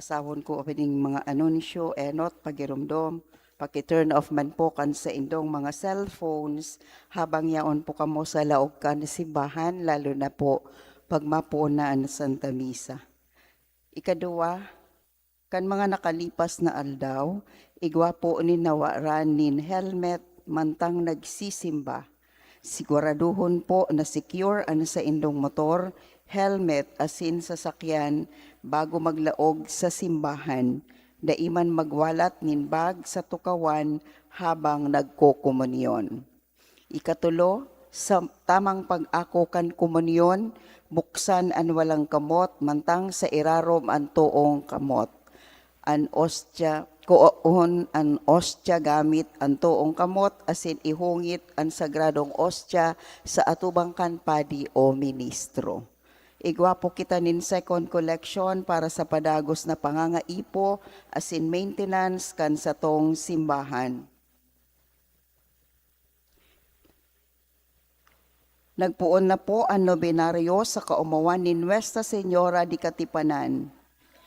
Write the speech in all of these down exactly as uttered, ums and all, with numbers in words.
Basahon ko ining mga anunsyo, enot, pagiromdom. Paki-turn off man po kan saindong mga cellphones habang yaon po kamo sa laog kan simbahan, lalo na po pag mapoon na an Santa Misa. Ikaduwa, kan mga nakalipas na aldaw, igwa po nin nawaran nin helmet mantang nagsisimba. Siguraduhon po na secure an saindong motor, helmet asin sasakyan bago maglaog sa simbahan. Dai man magwalat nin bag sa tukawan habang nagkokomunyon. Ikatulo, sa tamang pag-ako kan komunyon, buksan an walang kamot mantang sa irarom an toong kamot. An ostya, kuon an ostya gamit an toong kamot asin ihungit an sagradong ostya sa atubang kan padi o ministro. Igwa po kita nin second collection para sa padagos na pangangaipo asin maintenance kan satong simbahan. Nagpoon na po an nobenaryo sa kaomawan ni Nuestra Señora de Katipanan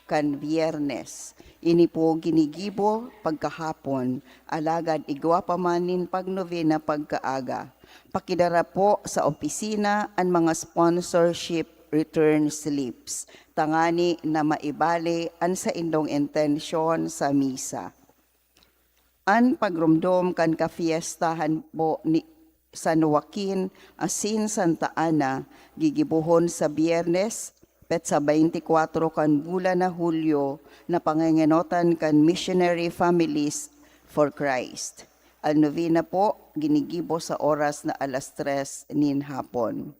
kan Biyernes. Ini po ginigibo pagkahapon, alagad igwa pa man nin pagnovena pagkaaga. Pakidara po sa opisina an mga sponsorship return slips, tangani na maibali an saindong intensyon sa misa. An pagromdom kan kafiestahan po ni San Joaquin asin Santa Ana gigibohon sa Biyernes, petsa twenty-four kan bulan na Hulyo, na pangengenotan kan Missionary Families for Christ. An novena po ginigibo sa oras na alas tres nin hapon.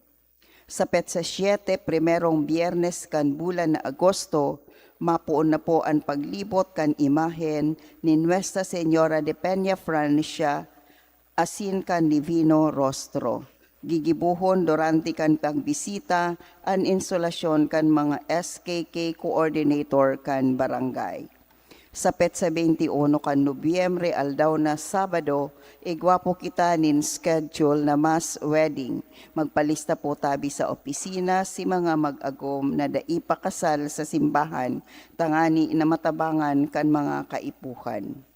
Sa petsa siete, primerong Biyernes kan bulan na Agosto, mapoon na po an paglibot kan imahen ni Nuestra Señora de Peña Francia asin kan Divino Rostro. Gigibohon durante kan pagbisita an insulasyon kan mga S K K coordinator kan barangay. Sa petsa twenty-uno kan Nobyembre, aldaw na Sabado, igwa po kita nin schedule na mass wedding. Magpalista po tabi sa opisina si mga mag-agom na dai pa kasal sa simbahan, tangani na matabangan kan mga kaipuhan.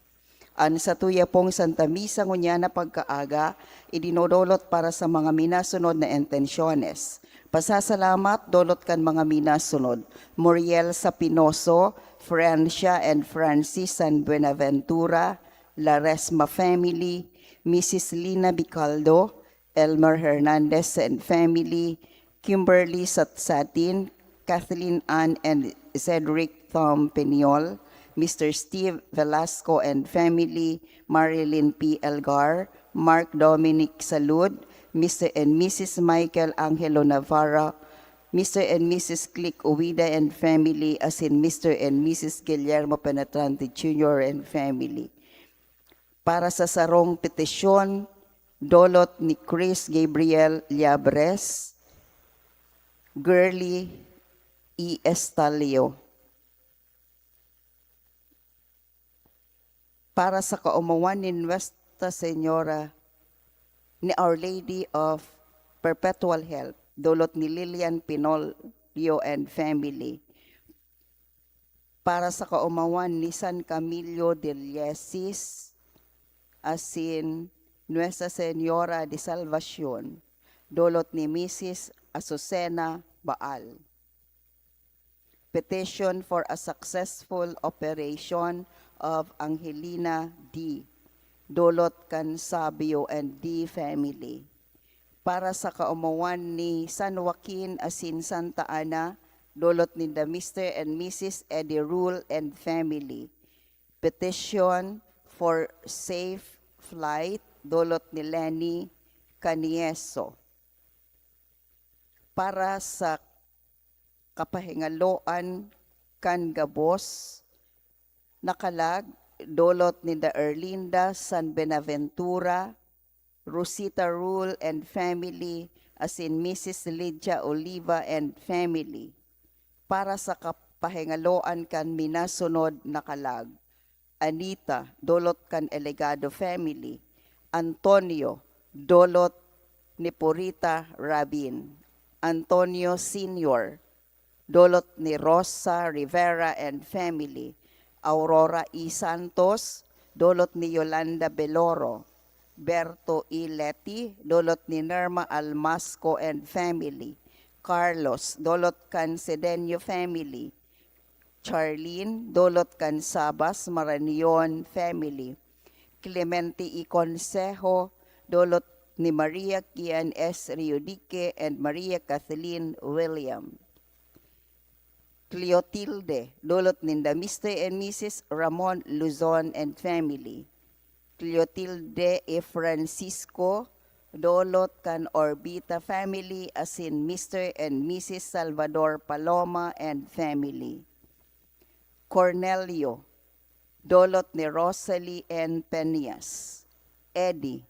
An satuya pong Santa Misa ngunyan na pagkaaga, idinodolot para sa mga minasunod na intensyones. Pasasalamat, dolot kan mga minasunod: Muriel Sapinoso, Francia and Francis San Buenaventura, Laresma family, Missus Lina Bicaldo, Elmer Hernandez and family, Kimberly Satsatin, Kathleen Ann and Cedric Tom Peniol, Mister Steve Velasco and family, Marilyn P. Elgar, Mark Dominic Salud, Mister and Missus Michael Angelo Navarra, Mister and Missus Click Uwida and family, asin Mister and Missus Guillermo Penetrante Junior and family. Para sa sarong petisyon, dolot ni Chris Gabriel Liabres, Girly E. Estalio. Para sa kaomawan ni Nuestra Señora, ni Our Lady of Perpetual Help, dolot ni Lilian Pinolio and family. Para sa kaomawan ni San Camillo de Liesis, asin Nuestra Señora de Salvacion, dolot ni Missus Azucena Baal. Petition for a successful operation of Angelina D, dolot kan Sabio and D family. Para sa kaomawan ni San Joaquin asin Santa Ana, dolot ninda Mister and Missus Eddie Rule and family. Petition for safe flight, dolot ni Lenny Canieso. Para sa kapahingaloan kan gabos na kalag, dolot ninda Erlinda San Benaventura, Rosita Rule and family, asin Missus Lydia Oliva and family. Para sa kapahingaloan kan minasunod na kalag, Anita, dolot kan Elegado family. Antonio, dolot ni Purita Rabin. Antonio Senior, dolot ni Rosa Rivera and family. Aurora E. Santos, dolot ni Yolanda Beloro. Berto E. Leti, dolot ni Nerma Almasco and family. Carlos, dolot kan Sedeño family. Charlene, dolot kan Sabas Marañon family. Clemente E. Consejo, dolot ni Maria Kian S. Riodique and Maria Kathleen William. Cleotilde, dolot ninda Mister and Missus Ramon Luzon and family. Cleotilde E. Francisco, dolot kan Orbita family, asin Mister and Missus Salvador Paloma and family. Cornelio, dolot ni Rosalie N. Peñas. Eddie,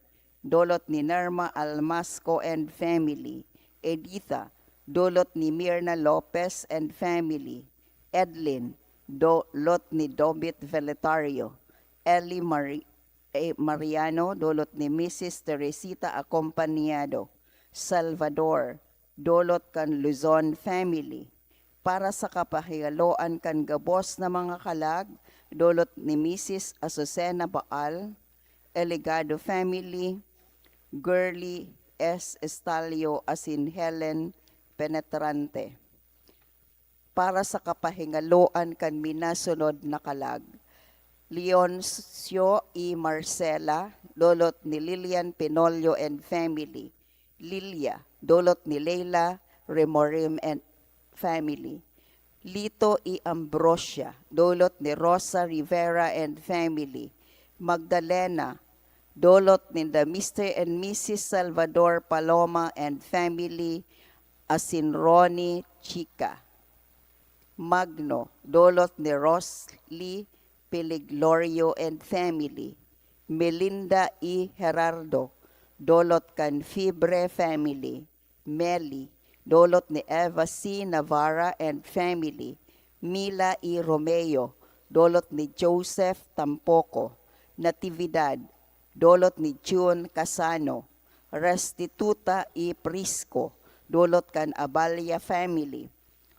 dolot ni Nerma Almasco and family. Editha, dolot ni Mirna Lopez and family. Edlin, dolot ni Dobit Veletario. Ellie Mari-, eh, Mariano, dolot ni Missus Teresita Acompañado. Salvador, dolot kan Luzon family. Para sa kapahingaloan kan gabos na mga kalag, dolot ni Missus Azucena Baal, Eligado family, Girly S. Estalio asin Helen Penetrante. Para sa kapahingaloan kan minasunod na kalag, Leoncio E. Marcela, dolot ni Lilian Pinolio and family. Lilia, dolot ni Leila Remorim and family. Lito E. Ambrosia, dolot ni Rosa Rivera and family. Magdalena, dolot ninda Mister and Missus Salvador Paloma and family, asin Ronnie Chica. Magno, dolot ni Rosly Peliglorio and family. Melinda E. Gerardo, dolot kan Fibre family. Meli, dolot ni Eva C. Navarra and family. Mila E. Romeo, dolot ni Joseph Tampoco. Natividad, dolot ni June Casano. Restituta E. Prisco, dolot kan Aballa family.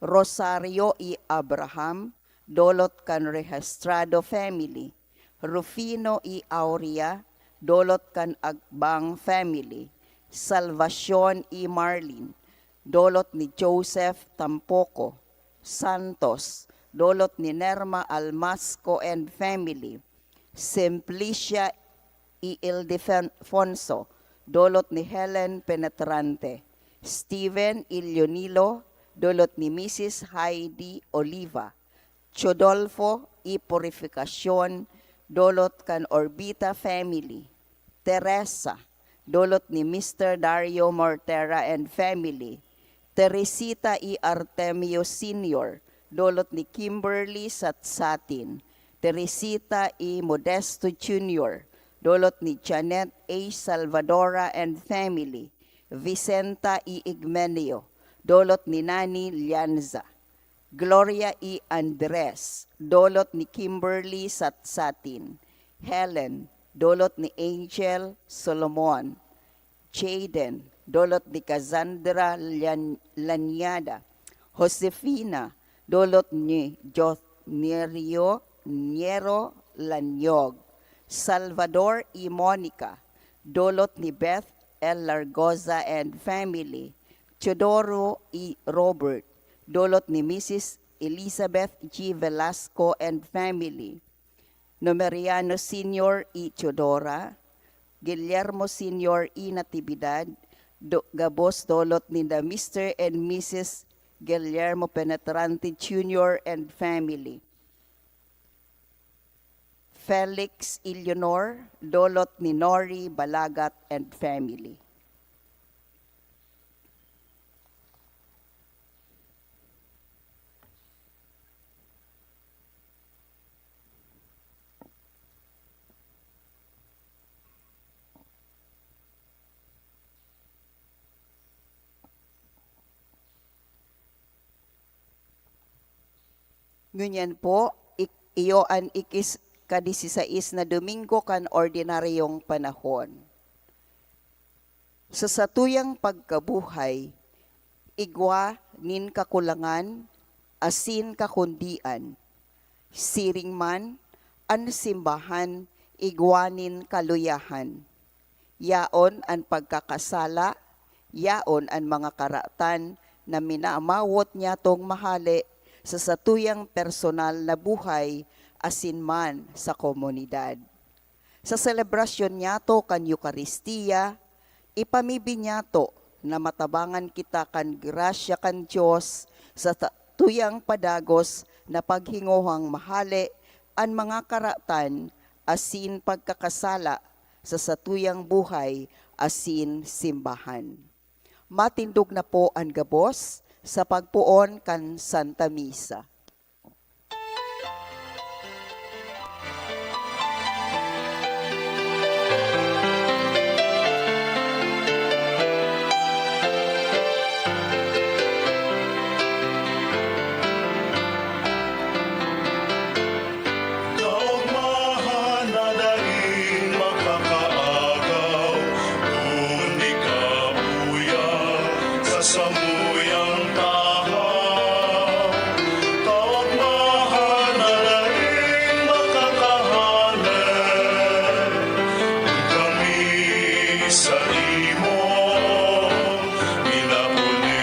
Rosario E. Abraham, dolot kan Rehistrado family. Rufino E. Aurea, dolot kan Agbang family. Salvacion E. Marlin, dolot ni Joseph Tampoco. Santos, dolot ni Nerma Almasco and family. Simplicia E. Ildefonso, dolot ni Helen Penetrante. Steven Ilionilo, dolot ni Missus Heidi Oliva. Chodolfo E. Purificacion, dolot kan Orbita family. Teresa, dolot ni Mister Dario Mortera and family. Teresita E. Artemio Senior, dolot ni Kimberly Satsatin. Teresita E. Modesto Junior, dolot ni Janet A. Salvadora and family. Vicenta E. Igmenio, dolot ni Nani Lianza. Gloria E. Andres, dolot ni Kimberly Satsatin. Helen, dolot ni Angel Solomon. Jaden, dolot ni Cassandra Llan-, Lanyada. Josefina, dolot ni Jotnerio Niero Lanyog. Salvador E. Monica, dolot ni Beth L. Largoza and family. Teodoro E. Robert, dolot ni Missus Elizabeth G. Velasco and family. Numeriano Senior E. Teodora, Guillermo Senior E. Natividad, do-, gabos dolot ninda Mister and Missus Guillermo Penetrante Junior and family. Felix Eleanor, dolot ni Nori Balagat and family. Ngunyan po, ik-, iyo an ikis-, kadisisais na Domingo kan ordinaryong panahon. Sa satuyang pagkabuhay, igwa nin kakulangan, asin kakundian. Siring man, an simbahan igwa nin kaluyahan. Yaon an pagkakasala, yaon an mga karatan na minamawot nyatong mahale sa satuyang personal na buhay asin man sa komunidad. Sa selebrasyon nyato kan Eukaristia, ipamibi nyato na matabangan kita kan grasya kan Dios sa ta-, tuyang padagos na paghingohang mahale an mga karatan asin pagkakasala sa satuyang buhay asin simbahan. Matindog na po an gabos sa pagpoon kan Santa Misa. Kaogmahan na daing makakaagaw, kun ikabuya sa samuyang tahaw. Kaogmahan na daing makakahale, kun kami sa imo minapuli.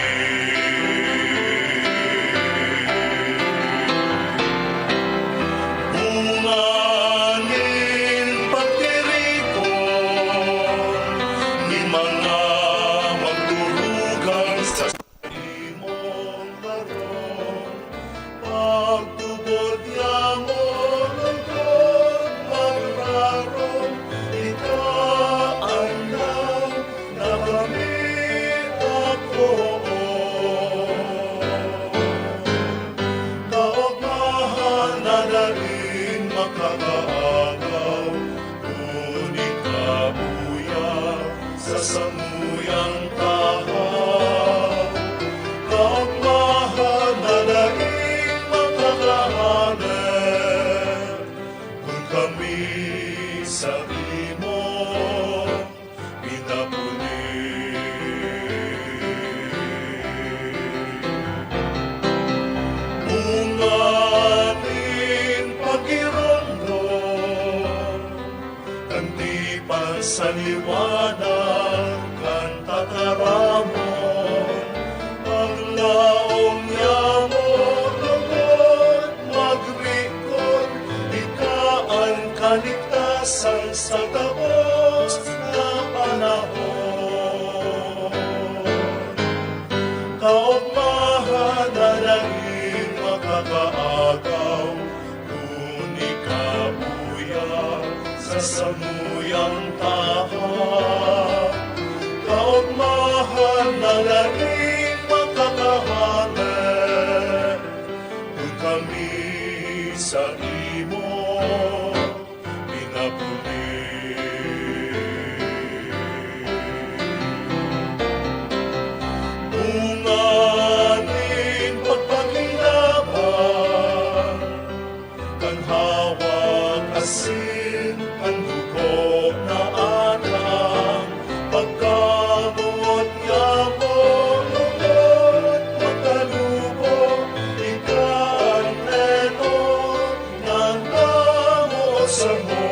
Bunga nin pagtiripon nin mga magturugang sa imong harong, pagtubod niya mo lungkot magrarom, ika an na kami ako. Kaogmahan na daing makakaagaw, kun ikabuya sa samuyang tahaw. Kaogmahan na daing makakahale, kun kami sa imo pinapuli. Bunga nin pagiromdom kan tipan sa liwanag kan tataramon, paglaom niya mo lugod magrikon, ika an kaligtasan sa gabos na panahon. Kaogmahan na daing makakaagaw, kun ikabuya sa samuyang tahaw. Kaogmahan na daing makakahale, kun kami sa imo pinapuli. Bunga nin pagpakinaban kan hawak asin an dugo na atang, pagkamoot niya mo lugod makalubo, ika an enot na namo samo.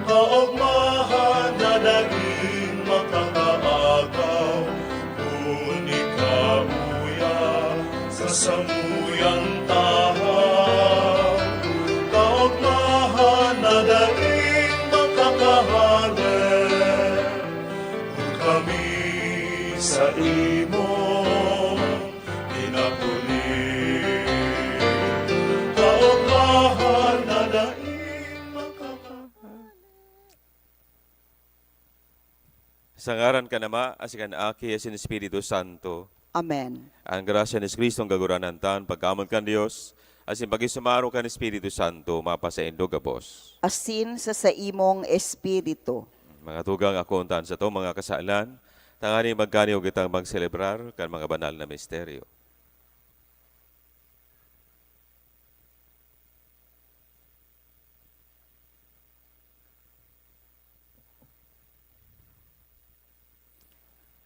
Kaogmahan na daing makakaagaw, kun ikabuya sa samuyang tahaw. Kaogmahan na daing makakahale, kun kami sa imo pinapuli. Kaogmahan na daing makaka- Sa ngaran kan Ama, asin kan Aki, asin Espiritu Santo. Amen. Ang grasya ni Jesu-Cristo, ang kagurangnan, pagkaamon kan Dios, asin pakisumaro kan Espiritu Santo, mapasaindo gabos. Asin sa saimong espiritu. Mga tugang, akoon ta an satong mga kasalan, tanganing magkaniyo kitang magselebrar kan mga banal na misteryo.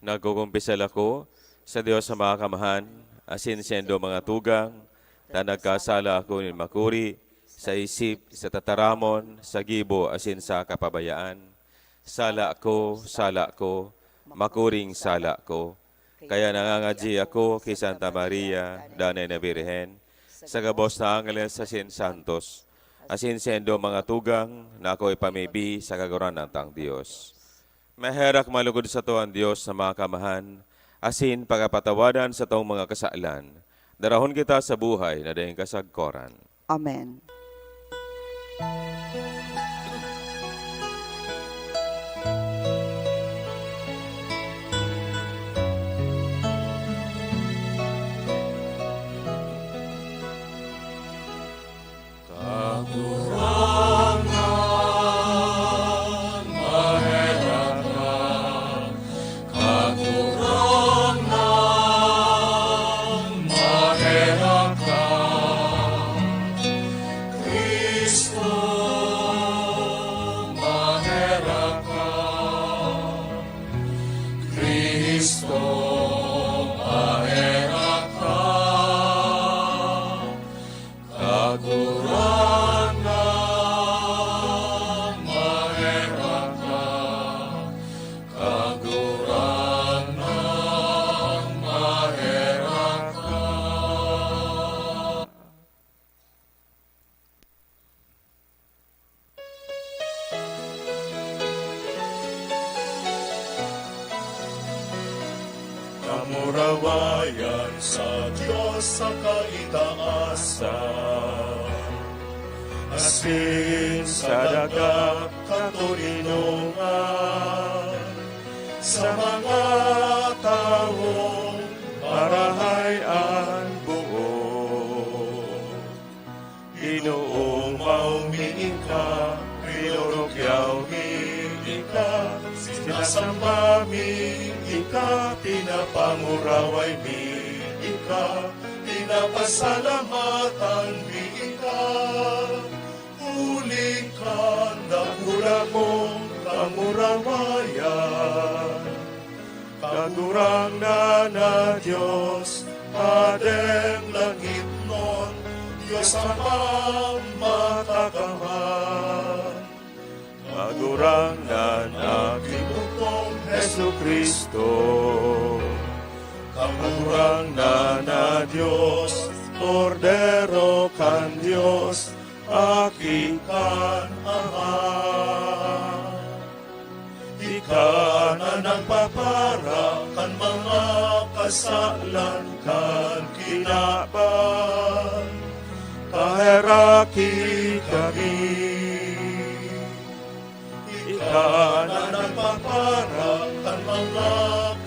Nagkukumpisal ako Sa Dios na Makamhan, asin saindo mga tugang, ta nagkasala ako nin makuri, sa isip, sa tataramon, sa gibo, asin sa kapabayaan. Sala ko, sala ko, makuring sala ko. Kaya nangangadyi ako ki Santa Maria, Danay na Birhen, sa gabos na angeles asin santos, asin saindo mga tugang na ako ipamibi sa Kagurangnan tang Dios. Maherak malugod sato an Dios na Makamhan, asin pakapatawadan satong mga kasalan. Darahon kita sa buhay na daing kasagkoran. Amen. Kagurangnan, maherak ka. Kagurangnan, maherak ka. Cristo, maherak ka. Cristo, maherak ka. Kagurangnan, maherak ka. Kagurangnan, maherak ka. Kamurawayan sa Dios sa kaitaasan, asin sa daga katoninongan, sa mga tawong marahay an boot. Ginoo, maomaw mi ika, rinurukyaw mi ika, sinasamba mi ika, pinapanguraway mi ika, pinapasalamatan mi ika, huli kan dakula mong kamurawayan. Kagurangnan na Dios, Hadeng langitnon, Dios Amang Matakamhan. Kagurangnan na Aki mo kong Jesu-Cristo. Kagurangnan na Dios, Kordero kan Dios, Aki kan Ama. Ika na nagpapara kan mga kasalan kan kinaban. Paheraki kami. Ika na nagpapara kan mga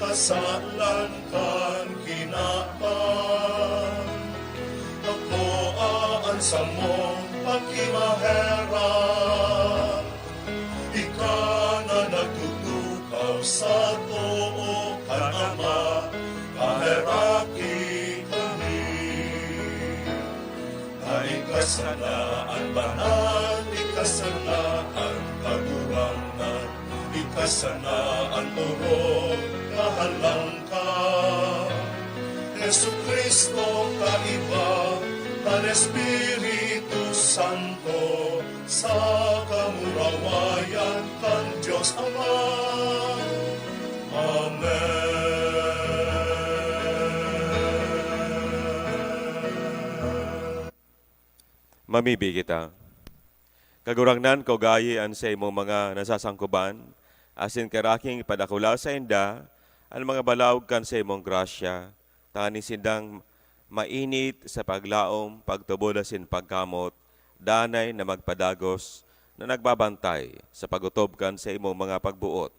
kasalan kan kinaban. Akoa an samong pakimaherak. Ika na nagtutukaw sa too kan Ama, paheraki kami. Ika sana an banal, ika sana an kagurangnan, ika sana an orog, kahalangka. Jesu-Cristo, kaiba kan Espiritu Santo, sa kamurawayan kan Dios Ama. Amen. Mamibi kita. Kagurangnan, kaugayi an saimong mga nasasangkuban, asin karaking ipadakula sainda an mga balaog kan saimong grasya, tanganing sindang mainit sa paglaom, pagtubod asin pagkamot, danay na magpadagos na nagbabantay sa pag-otob kan saimong mga pagboot.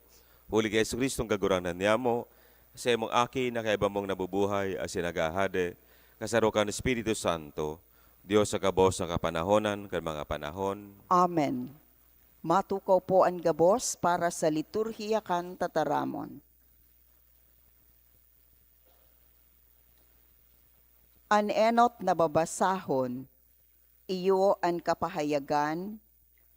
Huli ki Jesu-Cristong Kagurangnan niamo, saimong Aki na kaiba mong nabubuhay asin naghahade, kasaro kan Espiritu Santo, Dios sa gabos na kapanahonan kan mga panahon. Amen. Matukaw po an gabos para sa liturhiya kan tataramon. An enot na babasahon, iyo an kapahayagan,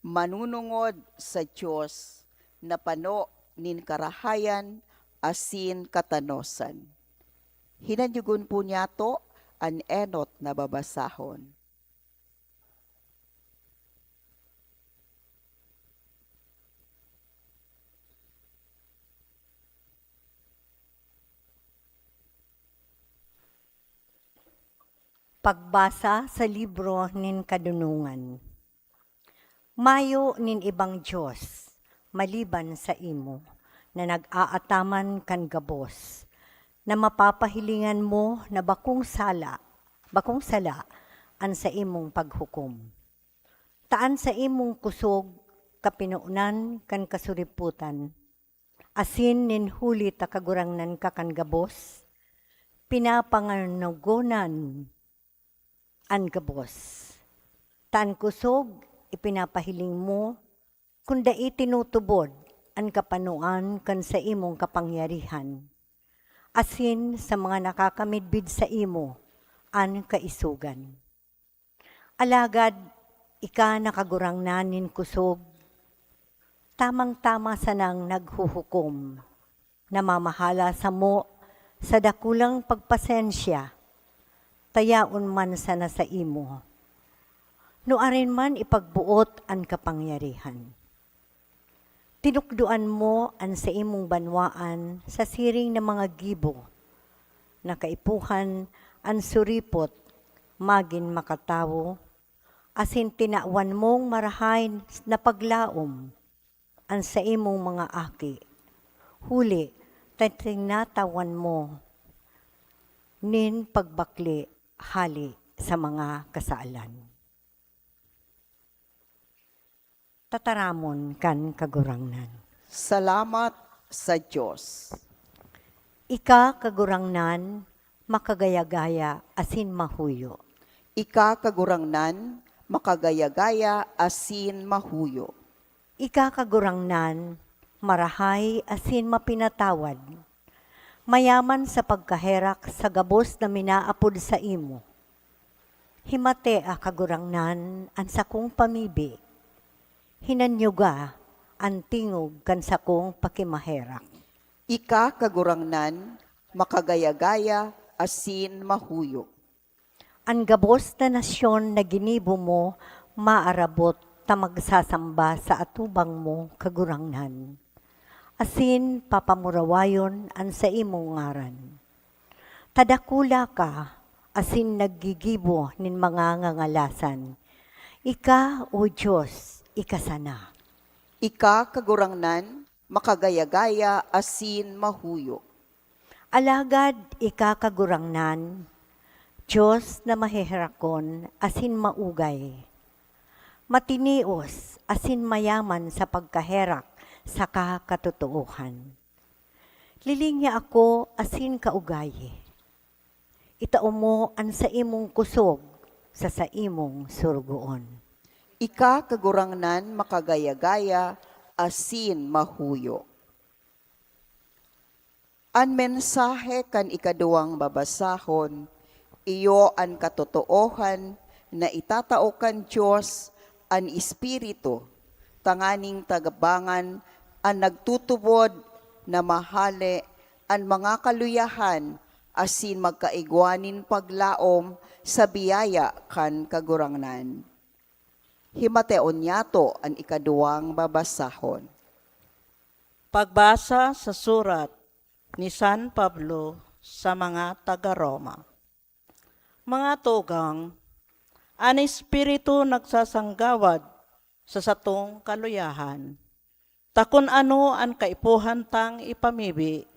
manunungod sa Dios na pano nin karahayan asin katanosan. Hinanyugon po niyato an enot na babasahon. Pagbasa sa libro nin kadunongan. Mayo nin ibang Dios maliban saimo, na nag-aataman kan gabos, na mapapahilingan mo na bakong sala, bakong sala an saimong paghukom. Ta an saimong kusog kapinonan kan kasuripotan, asin nin huli ta kagurangnan ka kan gabos, pinapanganogonan an gabos. Ta an kusog ipinapahiling mo, kun dai tinutubod an kapanoan kan saimong kapangyarihan, asin sa mga nakakamidbid saimo an kaisogan. Alagad ika na Kagurangnan nin kusog, tamang-tama sanang naghuhukom, namamahala samo sa dakulang pagpasensya, ta yaon man sana saimo. Nuarin man ipagboot an kapangyarihan. Tinukdoan mo an saimong banwaan sa siring na mga gibo, na kaipuhan an suripot magin makatawo, asin tinawan mong marahay na paglaom an saimong mga aki, huli ta tinatawan mo nin pagbakle hale sa mga kasalan. Tataramon kan Kagurangnan. Salamat sa Dios. Ika, Kagurangnan, makagaya-gaya asin mahuyo. Ika, Kagurangnan, makagaya-gaya asin mahuyo. Ika, Kagurangnan, marahay asin mapinatawad, mayaman sa pagkaherak sa gabos na minaapod saimo. Himatea, Kagurangnan, an sakong pamibi, hinanyuga an tingog kan sakong pakimaherak. Ika, Kagurangnan, makagaya-gaya asin mahuyo. An gabos na nasyon na ginibo mo maarabot ta magsasamba sa atubang mo, Kagurangnan, asin papamurawayon an saimong ngaran. Ta dakula ka asin naggigibo nin mga ngangalasan. Ika, O Dios, ika sana. Ika, Kagurangnan, makagaya-gaya asin mahuyo. Alagad ika, Kagurangnan, Dios na maheherakon asin maugay, matinios asin mayaman sa pagkaherak saka katotoohan. Lilingi ako asin kaugayi. Itao mo an saimong kusog sa saimong sorogoon. Ika, Kagurangnan, makagaya-gaya asin mahuyo. An mensahe kan ikaduwang babasahon, iyo an katotoohan na itatao kan Dios an Espiritu, tanganing tabangan an nagtutubod na mahale an mga kaluyahan asin magkaigwa nin paglaom sa biyaya kan Kagurangnan. Himateon niyato an ikaduwang babasahon. Pagbasa sa surat ni San Pablo sa mga taga Roma. Mga tugang, an Espiritu nagsasanggawad sa satong kaluyahan. Ta kun ano an kaipuhan tang ipamibi,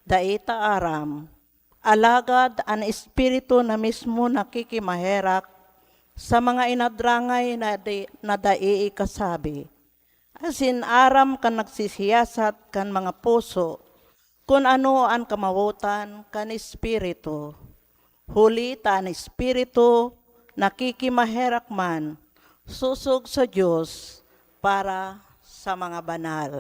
dai ta aram. Alagad an Espiritu na mismo nakikimaherak sa mga inadrangay na di, na dai ikasabi. Asin aram kan nagsisiyasat kan mga puso kun ano an kamawotan kan Espiritu. Huli ta an Espiritu nakikimaherak man sosog sa Dios para sa mga banal.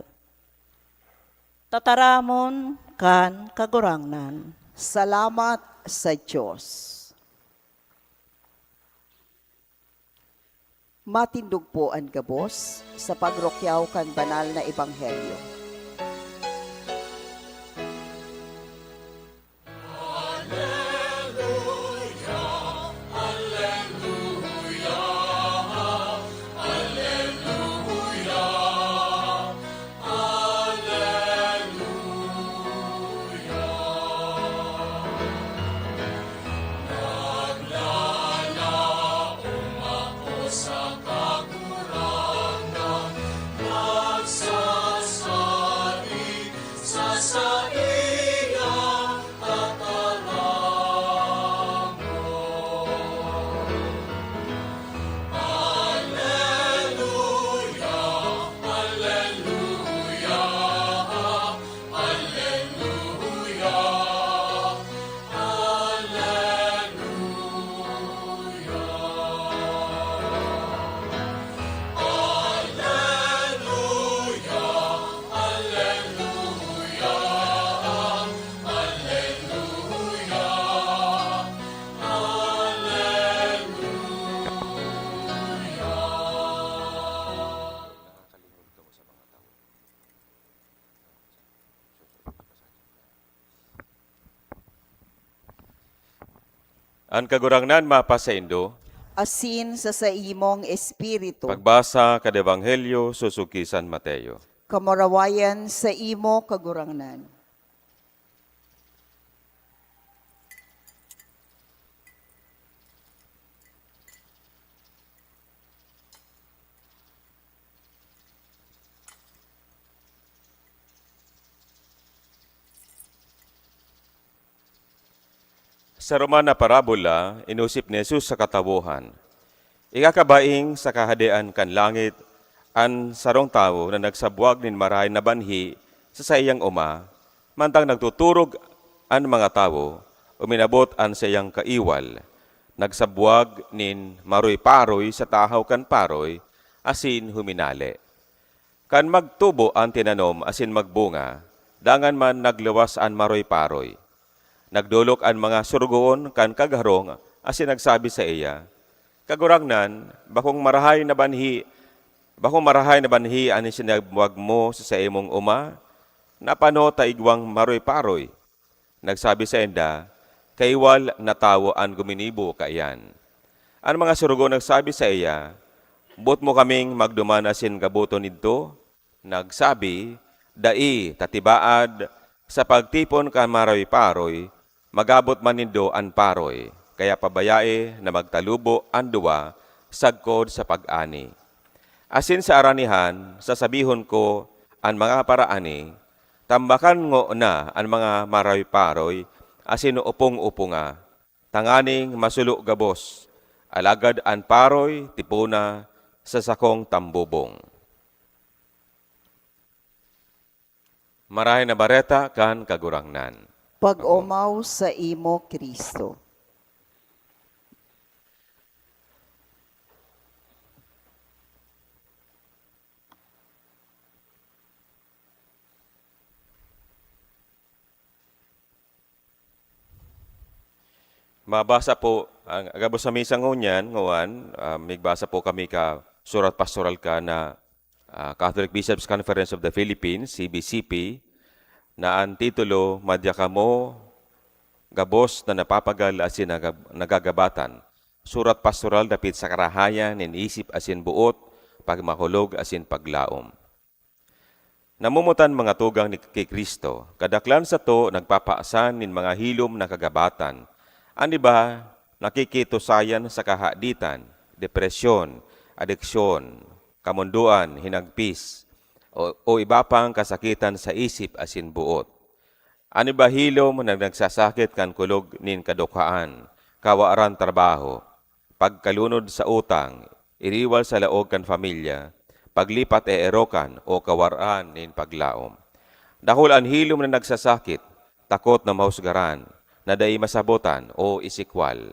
Tataramon kan Kagurangnan. Salamat sa Dios. Matindog po an gabos sa pagrukyaw kan banal na ebanghelyo. An Kagurangnan mapasaindo. Asin sa saimong espiritu. Pagbasa kan Ebanghelyo sosog ki San Mateo. Kamurawayan saimo, Kagurangnan. Sa Roman na parabola, inosip ni Jesus sa katawohan, "Ikakabaing sa Kahadean kan langit an sarong tawo na nagsabwag nin marahay na banhi sa saiyang oma, mantang nagtuturog an mga tawo, uminabot an saiyang kaiwal, nagsabwag nin maroy-paroy sa tahaw kan paroy, asin huminale. Kan magtubo an tinanom asin magbunga, dangan man nagluwas an maroy-paroy. Nagdolok an mga sorogoon kan kagharong asin nagsabi saiya, 'Kagurangnan, bakong marahay na banhi, bakong marahay na banhi an isinabwag mo sa saimong oma? Napano ta igwang maroy-paroy?' Nagsabi sainda, 'Kaiwal na tawo an guminibo kaiyan.' An mga sorogoon nagsabi saiya, 'Boot mo kaming magduman asin gaboton idto?' Nagsabi, 'Dai, ta tibaad, sa pagtipon kan maroy-paroy, magabot man nindo an paroy, kaya pabayae na magtalubo an duwa sagkod sa pag-ani.' Asin sa aranihan, sasabihon ko an mga paraani, tambakan ngona an mga maroy-paroy asin opong-oponga, tanganing masulo gabos, alagad an paroy tipona sa sakong tambubong." Marahay na Bareta kan Kagurangnan. Pag-omaw saimo, Cristo. Mabasa po, ang, gabos sa misa ngunyan, nguan, ah, migbasa po kami ka Surat Pastoral ka na, ah, Catholic Bishops' Conference of the Philippines, C B C P, na an titulo, "Madya kamo gabos na napapagal asin nagab-, nagagabatan." Surat Pastoral dapit sa karahayan nin isip asin boot, pagmakulog asin paglaom. Namumutan mga tugang ni, ki Cristo, kadaklan sato nagpapaasan nin mga hilom na kagabatan. An iba nakikitusayan sa kahaditan, depresyon, adiksyon, kamondoan, hinagpis, o, o iba pang kasakitan sa isip asin boot. An iba hilom na nagsasakit kan kulog nin kadukhaan, kawaran trabaho, pagkalunod sa utang, iriwal sa laog kan pamilya, paglipat-eerokan o kawaran nin paglaom. Dakul an hilom na nagsasakit, takot na mahusgaran, na dai masabotan o isikwal.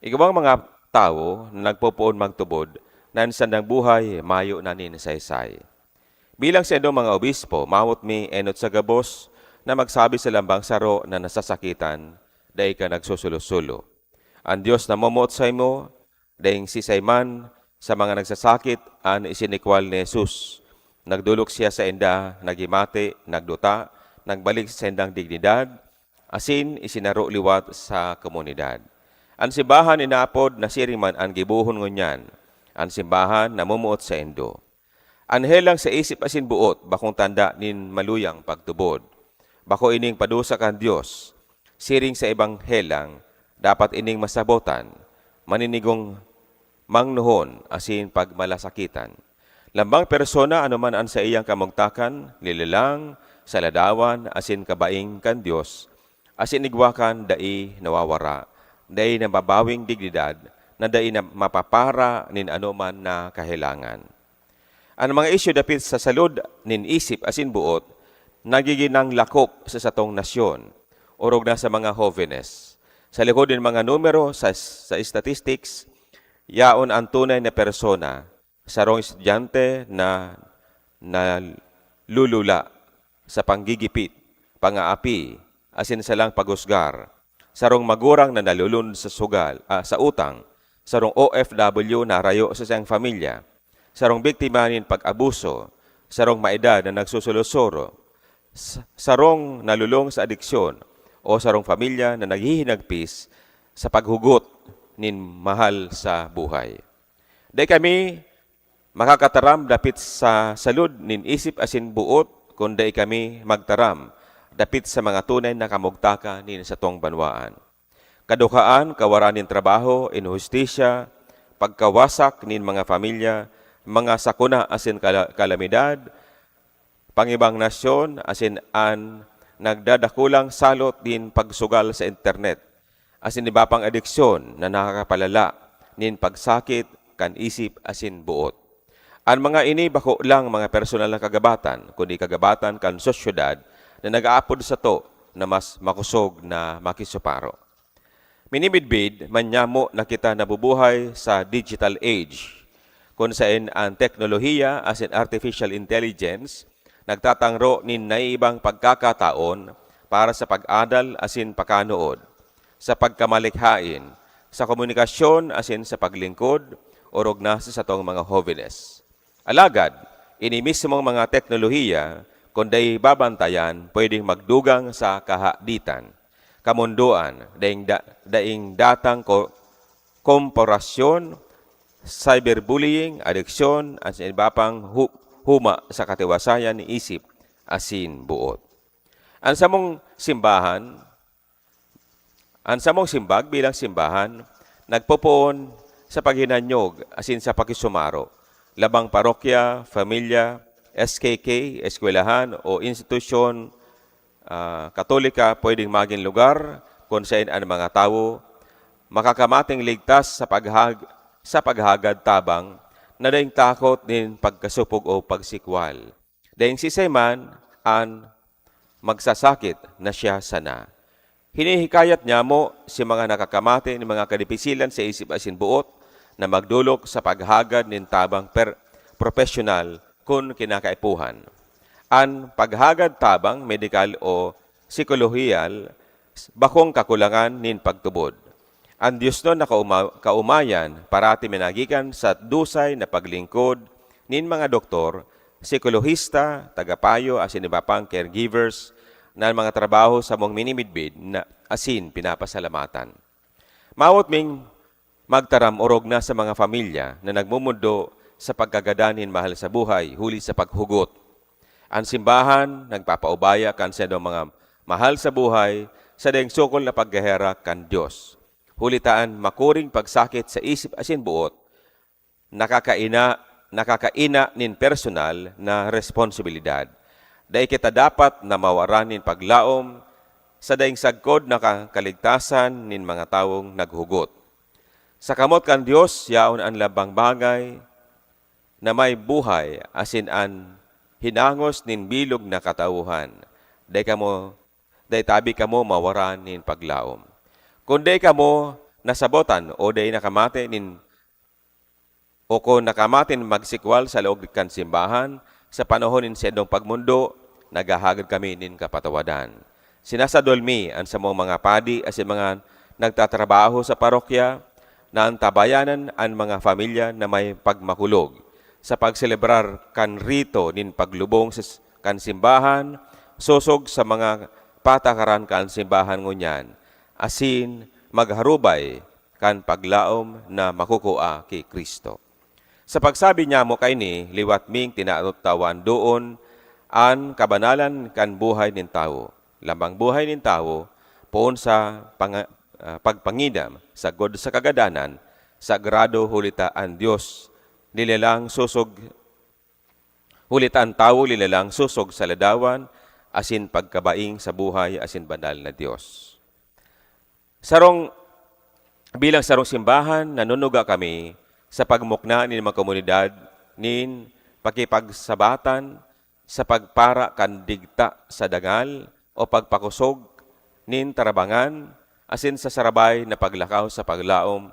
Igwang mga tawo na nagpopoon magtubod na an sandang buhay mayo na nin saysay. Bilang saindong mga obispo, mawot mi enot sa gabos na magsabi sa lambang saro na nasasakitan, dai ka nagsusulo-sulo. An Dios namomoot saimo, daing sisay man sa mga nagsasakit an isinikwal ni Jesus. Nagdolok siya sainda, naghimati, nagduta, nagbalik sa saindang dignidad, asin isinaro liwat sa komunidad. An simbahan inaapod na siring man an gibohon ngunyan. An simbahan namomoot saindo. An helang sa isip asin boot bakong tanda nin maluyang pagtubod. Bako ining padusa kan Dios. Siring sa ibang helang, dapat ining masabotan, maninigong mangnohon asin pagmalasakitan. Lambang persona, anoman an saiyang kamugtakan, lilalang, saladawan, asin kabaing kan Dios, asin igwa kan dai nawawara, dai nababawing dignidad, na dai na mapapara nin anoman na kahelangan. An mga isyu dapit sa salud nin isip asin boot nagigin nang lakop sa satong nasyon, orog na sa mga hovenes. Sa likod nin mga numero sa, sa statistics, yaon an tunay na persona, sarong estudyante na nalulula sa panggigipit, pangaapi, asin salang paghusgar, sarong magurang na nalulunod sa sugal, ah, sa utang, sarong O F W na harayo sa saiyang pamilya, sarong biktima nin pag-abuso, sarong maedad na nagsusulo-suro, sa-, sarong nalulong sa adiksyon, o sarong pamilya na naghihinagpis, sa paghugot nin mahal sa buhay. Dai kami makakataram dapit sa salud nin isip asin boot kun dai kami magtaram dapit sa mga tunay na kamugtakan nin satong banwaan. Kadukhaan, kawaran nin trabaho, inhustisya, pagkawasak nin mga pamilya, mga sakuna asin kala-, kalamidad, pangibang nasyon, asin an nagdadakulang salot nin pagsugal sa internet, asin iba pang adiksyon na nakakapalala nin pagsakit kan isip asin boot. An mga ini bako lang mga personal na kagabatan, kundi kagabatan kan sosyedad na nag-aapod sato na mas makosog na makisuparo. Minimidbid man nyamo na kita nabubuhay sa digital age, kun saen an teknolohiya asin artificial intelligence nagtatangro nin naiibang pagkakataon para sa pag-adal asin pakanood, sa pagkamalikhain, sa komunikasyon asin sa paglingkod, orog na sa satong mga hobenes. Alagad, ini mismong mga teknolohiya, kun dai babantayan, pwedeng magdugang sa kahaditan, kamondoan, daing da-, daing datang ko-, komporasyon, cyberbullying, adiksyon, asin iba pang hu-, huma sa katiwasayan ni isip asin boot. An samong simbahan, an samong simbag bilang simbahan, nagpopoon sa paghinanyog asin sa pakisumaro, labang parokya, pamilya, S K K, eskwelahan o institusyon, ah, Katolika pwedeng magin lugar kun saen an mga tawo makakamating ligtas sa paghag-, sa paghagad tabang na daing takot nin pagkasopog o pagsikwal. Daing siisay man an magsasakit na siya sana. Hinihikayat nyamo si mga nakakamate nin mga kadipisilan sa isip asin boot na magdolok sa paghagad nin tabang per-, propesyonal kun kinakaipuhan. An paghagad tabang medikal o sikolohiyal bakong kakulangan nin pagtubod. An diosnon na kauma-, kaomayan parati minagikan sa dusay na paglingkod nin mga doktor, sikolohista, tagapayo asin iba pang caregivers na an mga trabaho samong minimidbid na asin pinapasalamatan. Mawot ming magtaram orog na sa mga pamilya na nagmomondo sa pagkagadan nin mahal sa buhay huli sa paghugot. An simbahan nagpapaubaya kan saindong mga mahal sa buhay sa daing sukol na pagkaherak kan Dios. Huli ta an makuring pagsakit sa isip asin boot, nakakaina, nakakaina nin personal na responsibilidad. Dai kita dapat na mawaran nin paglaom sa daing sagkod na ka-, kaligtasan nin mga tawong naghugot. Sa kamot kan Dios, yaon an lambang bagay na may buhay asin an hinangos nin bilog na katauhan. Dai kamo, dai tabi kamo mawaran nin paglaom. Kun dai kamo nasabotan o dai nakamate nin, o kun nakamate nin magsikwal sa laog kan simbahan, sa panahon nin saindong pagmondo, naghahagad kami nin kapatawadan. Sinasadol mi an samong mga padi asin mga nagtatrabaho sa parokya na antabayanan an mga pamilya na may pagmakulog sa pagselebrar kan rito nin paglubong sa s-, kan simbahan, sosog sa mga patakaran kan simbahan ngunyan, asin magharubay kan paglaom na makukua ki Cristo. Sa pagsabi nyamo kaini, liwat ming tinatawan doon an kabanalan kan buhay nin tawo. Lambang buhay nin tawo, poon sa panga-, ah, pagpangidam, sagkod sa kagadanan, sagrado huli ta an Dios, nilalang sosog, huli ta an tawo nilalang sosog sa ladawan, asin pagkabaing sa buhay asin banal na Dios. Sarong, bilang sarong simbahan, nanunuga kami sa pagmukna nin mga komunidad nin pakipagsabatan sa pagpara kan digta sa dangal o pagpakosog nin tarabangan, asin sa sarabay na paglakaw sa paglaom,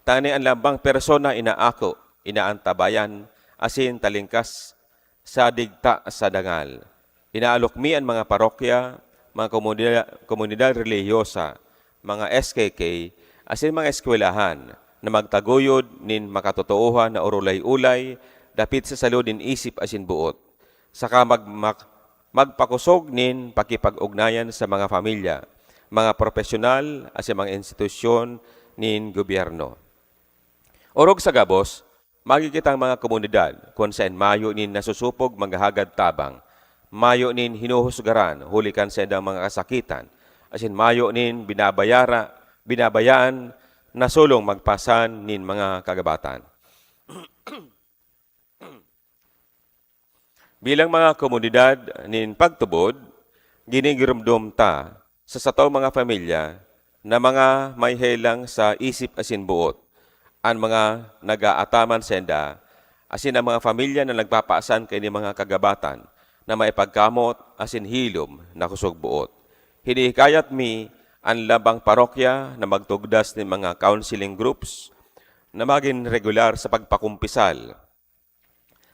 tani an lambang persona inaako, inaantabayan, asin talingkas sa digta sa dangal. Inaalok mi an mga parokya, mga komunida-, komunidad relihiyosa, mga S K K, asin mga eskwelahan na magtaguyod nin makatotoohan na orolay-olay dapit sa salud nin isip asin boot, saka mag-, mak-, magpakosog nin pakipag-ugnayan sa mga pamilya, mga profesional asin mga institusyon nin gobyerno. Orog sa gabos, magi kitang mga komunidad kun saen mayo nin nasusupog maghahagad tabang, mayo nin hinuhusgaran huli kan saindang mga kasakitan, asin mayo nin binabayara-, binabayaan na solong magpasan nin mga kagabatan. Bilang mga komunidad nin pagtubod, ginigiromdom ta sa satong mga pamilya na mga may helang sa isip asin boot, an mga nag-aataman sainda, asin an mga pamilya na nagpapaasan kaini mga kagabatan na may pagkamot asin hilom na kusog boot. Hinihikayat mi an lambang parokya na magtugdas nin mga counseling groups na magin regular sa pagpakumpisal,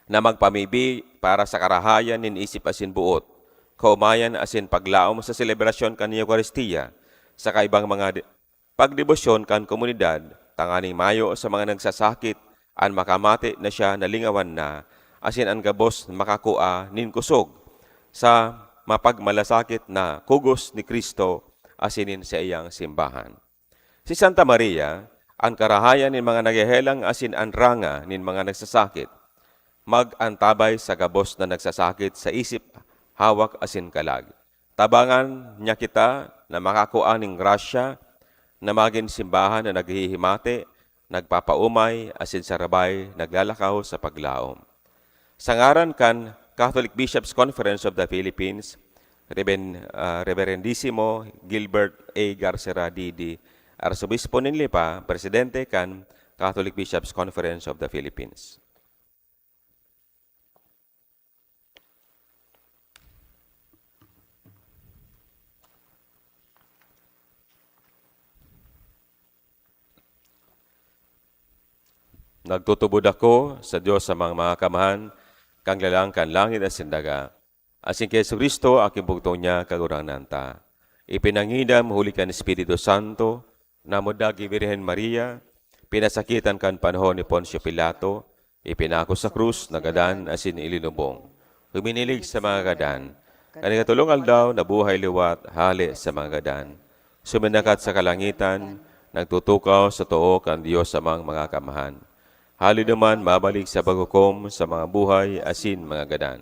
na magpamibi para sa karahayan nin isip asin boot, kaomayan asin paglaom sa selebrasyon kan Eukaristia, saka ibang mga de-, pagdebosyon kan komunidad, tanganing mayo sa mga nagsasakit an makamate na siya na lingawan na, asin an gabos makakua nin kusog sa mapagmalasakit na kugos ni Cristo asin nin saiyang simbahan. Si Santa Maria, an karahayan nin mga naghehelang asin an ranga nin mga nagsasakit, mag-antabay sa gabos na nagsasakit sa isip, hawak asin kalag. Tabangan niya kita na makakua nin grasya na magin simbahan na naghihimate, nagpapaomay, asin sarabay naglalakaw sa paglaom. Sa ngaran kan Catholic Bishops' Conference of the Philippines, Reben-, ah, Reverendisimo Gilbert A. Garcera, D D, Arsobispo nin Lipa, Presidente kan Catholic Bishops' Conference of the Philippines. Nagtutubod ako sa Dios sa mga, mga kamahan, kang lalang kan langit asin daga. Asin ki Jesu-Cristo, aking bugtong niya, Kagurangnan ta. Ipinangidam huli kan Espiritu Santo, namudag ki Birhen Maria, pinasakitan kan panahon ni Poncio Pilato, ipinako sa krus, nagadan, asin ilinubong. Huminilig sa mga gadan. Kan ikatulong aldaw, nabuhay liwat, hale sa mga gadan. Suminakat sa kalangitan, nagtutukaw sa too kan Dios samang mga kamahan. Hali naman, mabalik sa paghukom sa mga buhay asin mga gadan.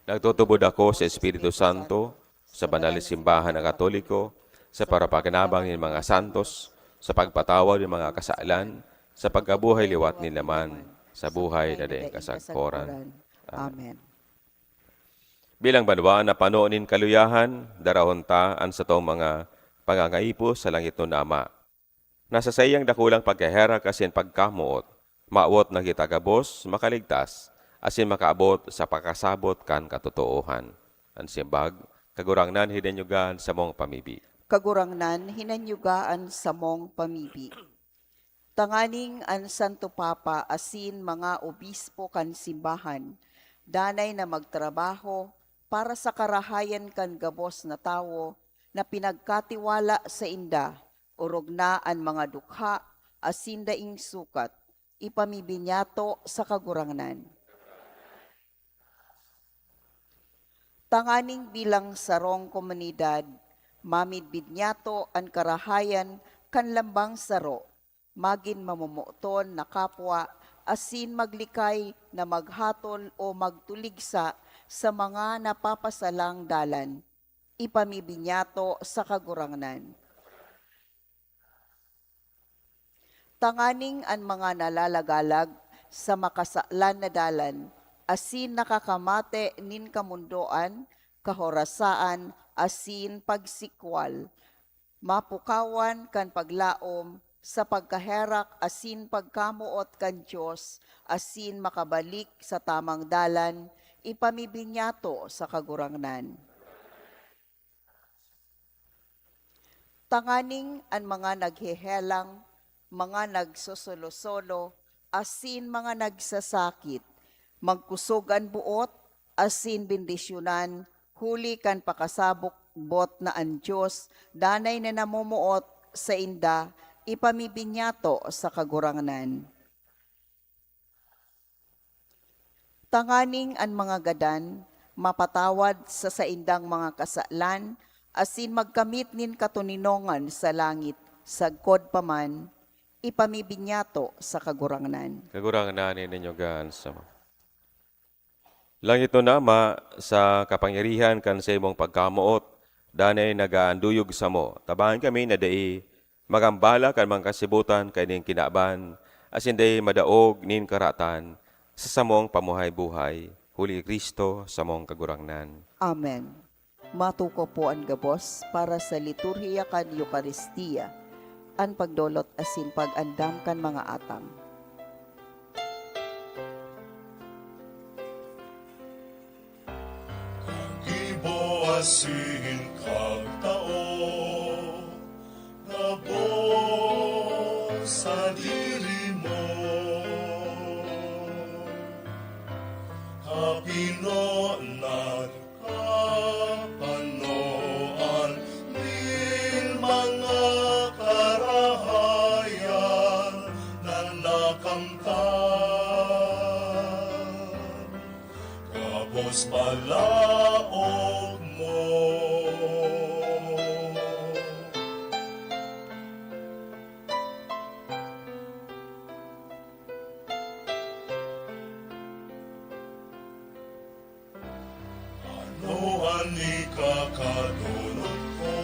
Nagtutubod ako sa Espiritu Santo, sa banal na simbahan na Katoliko, sa parapakinabang nin mga santos, sa pagpatawad nin mga kasalan, sa pagkabuhay liwat nin laman, sa buhay na daing kasagkoran. Amen. Bilang banwaan na pano nin kaluyahan, darahon ta an satong mga pangangaipo sa langitnon na Ama. Na sa saiyang dakulang pagkaherak asin pagkamoot, mawot na kita gabos makaligtas asin makaabot sa pakasabot kan katotoohan. An simbag, Kagurangnan, hinanyuga an samong pamibi. Kagurangnan, hinanyuga an samong pamibi. Tanganing an Santo Papa asin mga obispo kan simbahan danay na magtrabaho para sa karahayan kan gabos na tawo na pinagkatiwala sainda, orog na an mga dukha asin daing sukat, ipamibinyato sa Kagurangnan. Tanganing bilang sarong komunidad, mamidbid niyato an karahayan kan lambang saro, magin mamomoton na kapwa, asin maglikay na maghatol o magtuligsa sa mga napapasalang dalan, ipamibinyato sa Kagurangnan. Tanganing an mga nalalagalag sa makasalan na dalan asin nakakamate nin kamondoan, kahorasaan, asin pagsikwal, mapukawan kan paglaom sa pagkaherak asin pagkamoot kan Dios asin makabalik sa tamang dalan, ipamibinyato sa Kagurangnan. Tanganing an mga naghehelang, mga nagsosolo-solo, asin mga nagsasakit, magkusog an boot asin bendisyonan, huli kan pakasabot na an Dios danay na namomoot sainda, ipamibinyato sa Kagurangnan. Tanganing an mga gadan mapatawad sa saindang mga kasalan, asin magkamit nin katoninongan sa langit, sagkod pa man ipamibinyato sa Kagurangnan. Kagurangnan, ninyogan sa Langitnon na, Ama, sa kapangyarihan kan saimong pagkamoot, danay nag-aanduyog samo. Tabangan kami na dai magambala kan mga kasibutan kaining kinaban, asin dai madaog nin karatan sa samong pamuhay-buhay. Huli ki Cristo, samong Kagurangnan. Amen. Matukaw po an gabos para sa liturhiya kan Eukaristia, an pagdolot asin pag-andam kan mga atang. Kagibo asin kagtao, gabos sadiri mo. Kapinonan, kapanoan nin mga karahayan na nakamtan. Gabos balaog mo. Ano an ikakadolot ko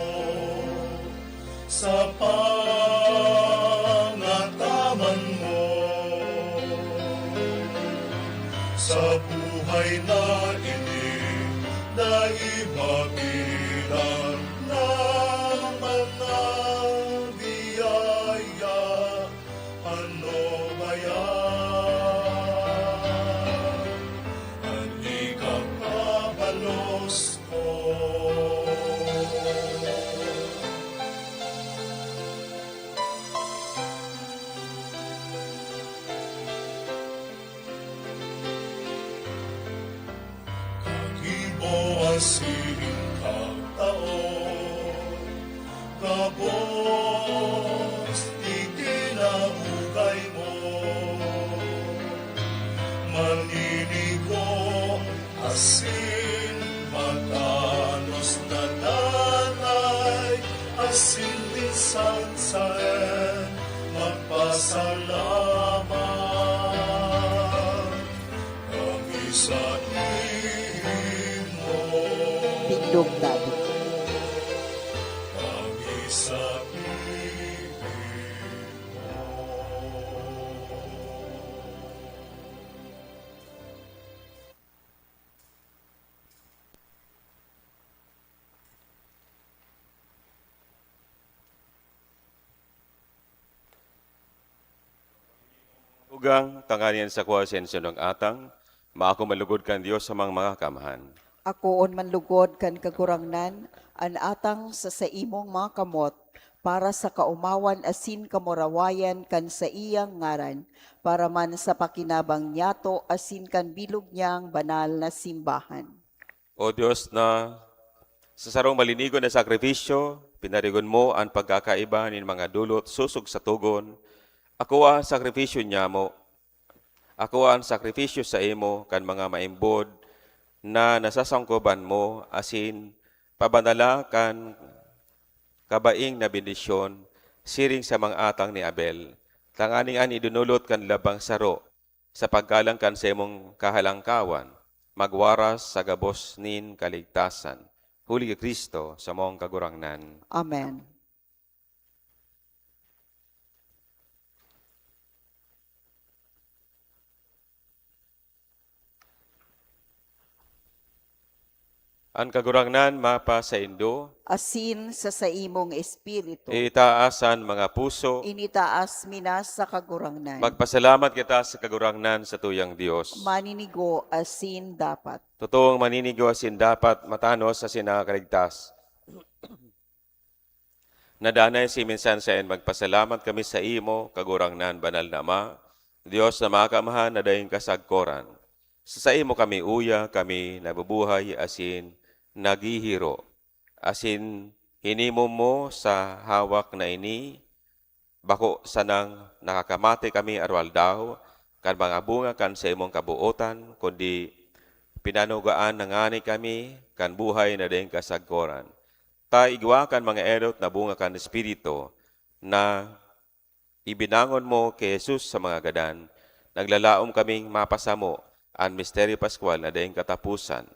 sa pangataman mo? Sa buhay na ini, dai mabilang na mga biyaya. Ano ba yan? An ikakabalos ko. Kagibo asin kagtao, gabos ikinaugay mo. Maninigo asin matanos na nanay, asin minsan saen magpasalamat. Kami sa imo. Tindog, Daddy. Kami sa imo. Tugang, tanganing an sakwa sa insunong atang, maako man lugod kan Dios samang mga kaamahan. Akoon man lugod kan Kagurangnan an atang sa saimong mga kamot, para sa kaomawan asin kamurawayan kan saiyang ngaran, para man sa pakinabang niyato asin kan bilog niyang banal na simbahan. O Dios, na sa sarong malinigon na sakrifisyo, pinarigon mo an pagkakaiba nin mga dolot sosog sa togon, akoa an sakrifisyo nyamo, akoa an sakrifisyo saimo kan mga maimbod na nasasangkoban mo, asin pabanala kan kabaing na bendisyon siring sa mga atang ni Abel, tanganing an idinolot kan labang saro sa paggalang kan saimong kahalangkawan, magwaras sa gabos nin kaligtasan. Huli ki Cristo, samong Kagurangnan. Amen. An Kagurangnan mapasaindo. Asin sa saimong espiritu. Itaas an mga puso. Initaas mi na sa Kagurangnan. Magpasalamat kita sa Kagurangnan, satuyang Dios. Maninigo asin dapat. Totoong maninigo asin dapat, matanos asin nakakaligtas. Na danay si minsan saen magpasalamat kami saimo, Kagurangnan, Banal na Ama, Dios na Makaamahan na daing kasagkoran. Sa saimo kami uya, kami nabubuhay asin naghihiro. Asin hinimo mo sa hawak na ini, bako sanang nakakamate kami aroaldaw kan mga bunga kan saimong kabootan, kundi pinanugaan na ngani kami kan buhay na daing kasagkoran. ta igwa kan mga enot na bunga kan Espiritu na ibinangon mo ki Jesus sa mga gadan, naglalaom kaming mapasamo an misteryo paskwal na daing kataposan.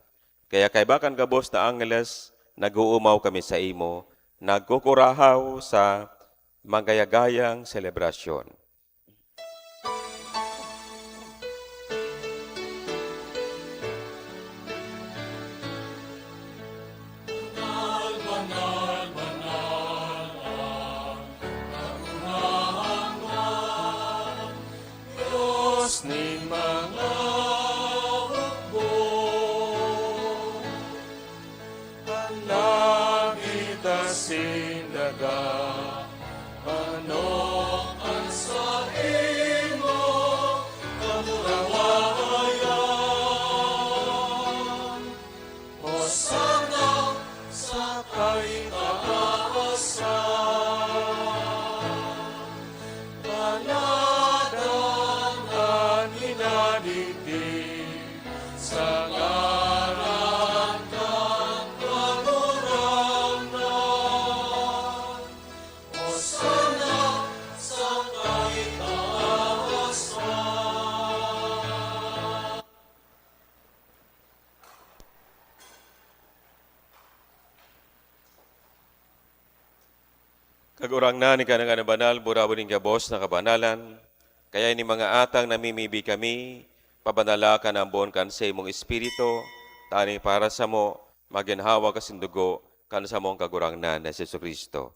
Kaya kaiba kan gabos na angheles, nag-oomaw kami saimo, nagkukurahaw sa magayagayang selebrasyon. Banal, banal, banal ang Kagurangnan, Dios nin mga hukbo. An langit asin daga, manok an saimo kamurawayan. Hosana sa kaitaasan. Paladan an hinadigdi sa ngaran kan Kagurangnan. Hosana sa kaitaasan. Kagurangnan, ika na ngani banal, burawi nin gabos na kabanalan. Kaya ini mga atang namimibi kami, pabanala kan ambon kan saimong Espiritu, tanganing para samo, magin hawak asin dugo kan samong Kagurangnan na si Jesu-Cristo.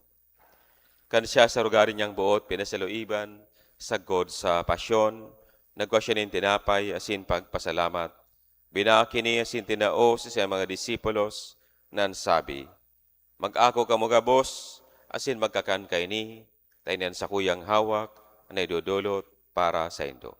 Kan siya sa rugari niyang boot pinasaluiban, sagkod sa pasyon, nagkua siya nin tinapay asin pagpasalamat. Binaak ini asin tinao sa saiyang mga disipulos, na nagsabi, "Mag-ako kamo gabos asin magkakan kaini, ta ini an sakuyang hawak na idodolot para saindo."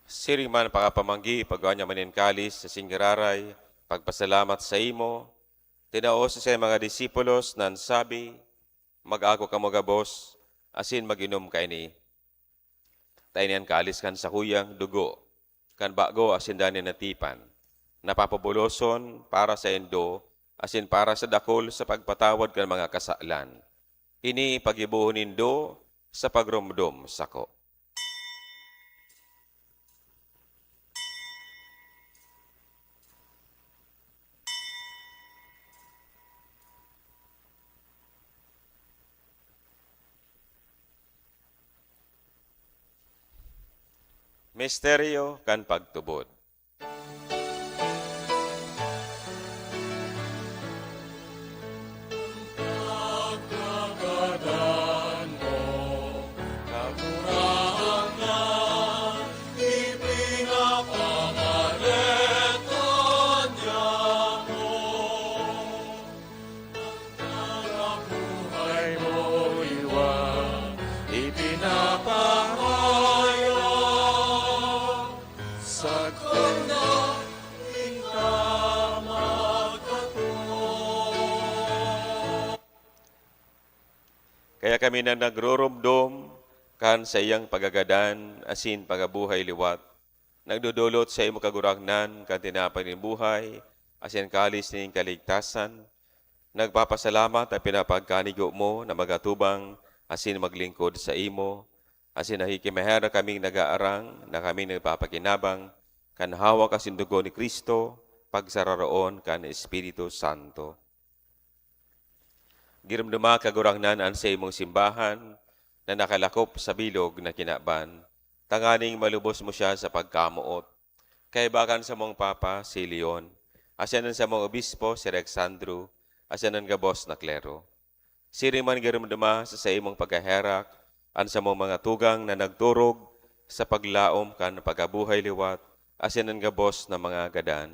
Siring man pakapamanggi, pagkua niya man nin kalis asin giraray, pagpasalamat saimo, tinao sa saiyang mga disipulos, na nagsabi, "Mag-ako kamo gabos, asin mag-inom kaini. Ta ini an kalis kan sakuyang dugo, kan bago asin danay na tipan, na papabuloson para saindo asin para sa dakul sa pagpatawad kan mga kasalan. Ini paggibohon nindo sa pagromdom sako." Misteryo kan pagtubod. Pagkagadan mo, Kagurangnan, ipinapangaretan niya mo. Ang buhay mo iwa, ipinapahayag, sagkod na ika magkatong. Kaya kami na nagroromdom kan saiyang pagkagadan asin pagkabuhay liwat, nagdodolot saimo, Kagurangnan, kan tinapay nin buhay asin kalis nin kaligtasan. Nagpapasalamat ta pinapagkanigo mo na mag-atubang asin maglingkod saimo, asin nakikimaherak kaming nag-aarang na kami nagpapakinabang kan hawak asin dugo ni Cristo, pagsararoon kan Espiritu Santo. Giromdoma, Kagurangnan, an saimong simbahan na nakalakop sa bilog na kinaban, tanganing malubos mo siya sa pagkamoot. Kaiba kan samong Papa, si Leon, asin an samong Obispo, si Alexandro, asin an gabos na klero. Siring man giromdoma sa saimong pagkaherak an samong mga tugang na nagturog sa paglaom kan pagkabuhay liwat asin an gabos na mga gadan.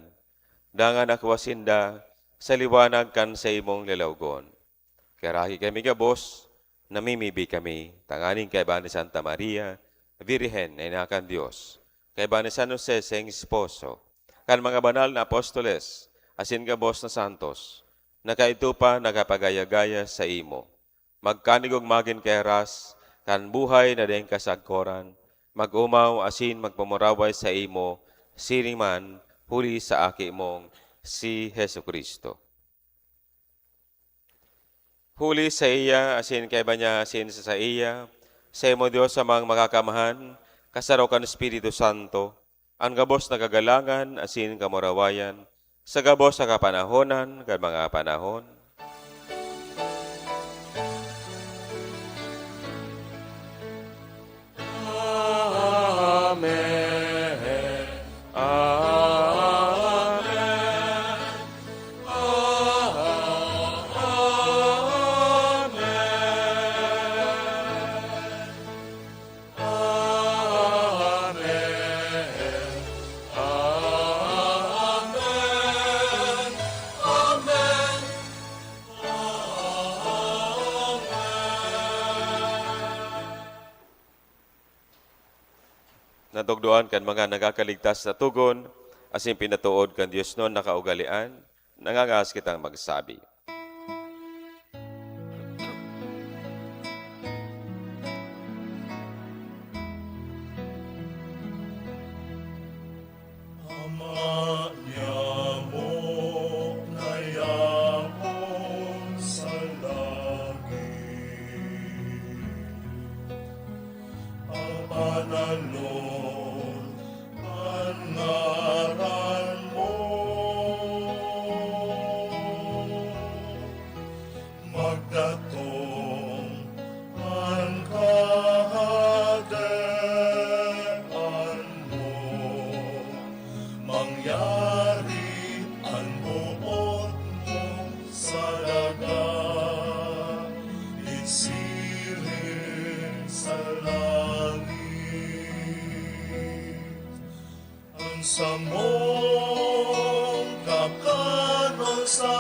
Dangan akua sinda sa liwanag kan saimong lalawgon. Kaya ragi kami gabos, namimibi kami, tanganing kaiba ni Santa Maria, Birhen na ina kan Dios, kaiba ni San Jose, saiyang esposo, kan mga banal na apostoles, asin gabos na santos, na kaidto pa nakapagaya-gaya saimo. Magkanigog magin kahiras kan buhay na daing kasagkoran, mag-omaw asin magpamuraway saimo siring man huli sa Aki mong si Jesu-Cristo. Huli saiya, asin kaiba niya, asin sa saiya, saimo, Dios Amang Makakamhan, kasaro kan Espiritu Santo, an gabos na kagalangan asin kamurawayan, sa gabos na kapanahonan kan mga panahon. Amen. Amen. Amen. Amen. Amen. Amen. Natugdoan kan mga nagkakaligtas na togon, asin pinatood kan diosnon na kaugalean, nangangaas kitang magsabi. Ama niamo na yaon sa langit, papananon an ngaran mo. Magdatong an Kahadean mo, mangyari an boot mo sa daga, siring sa langit. An samong kakanon sa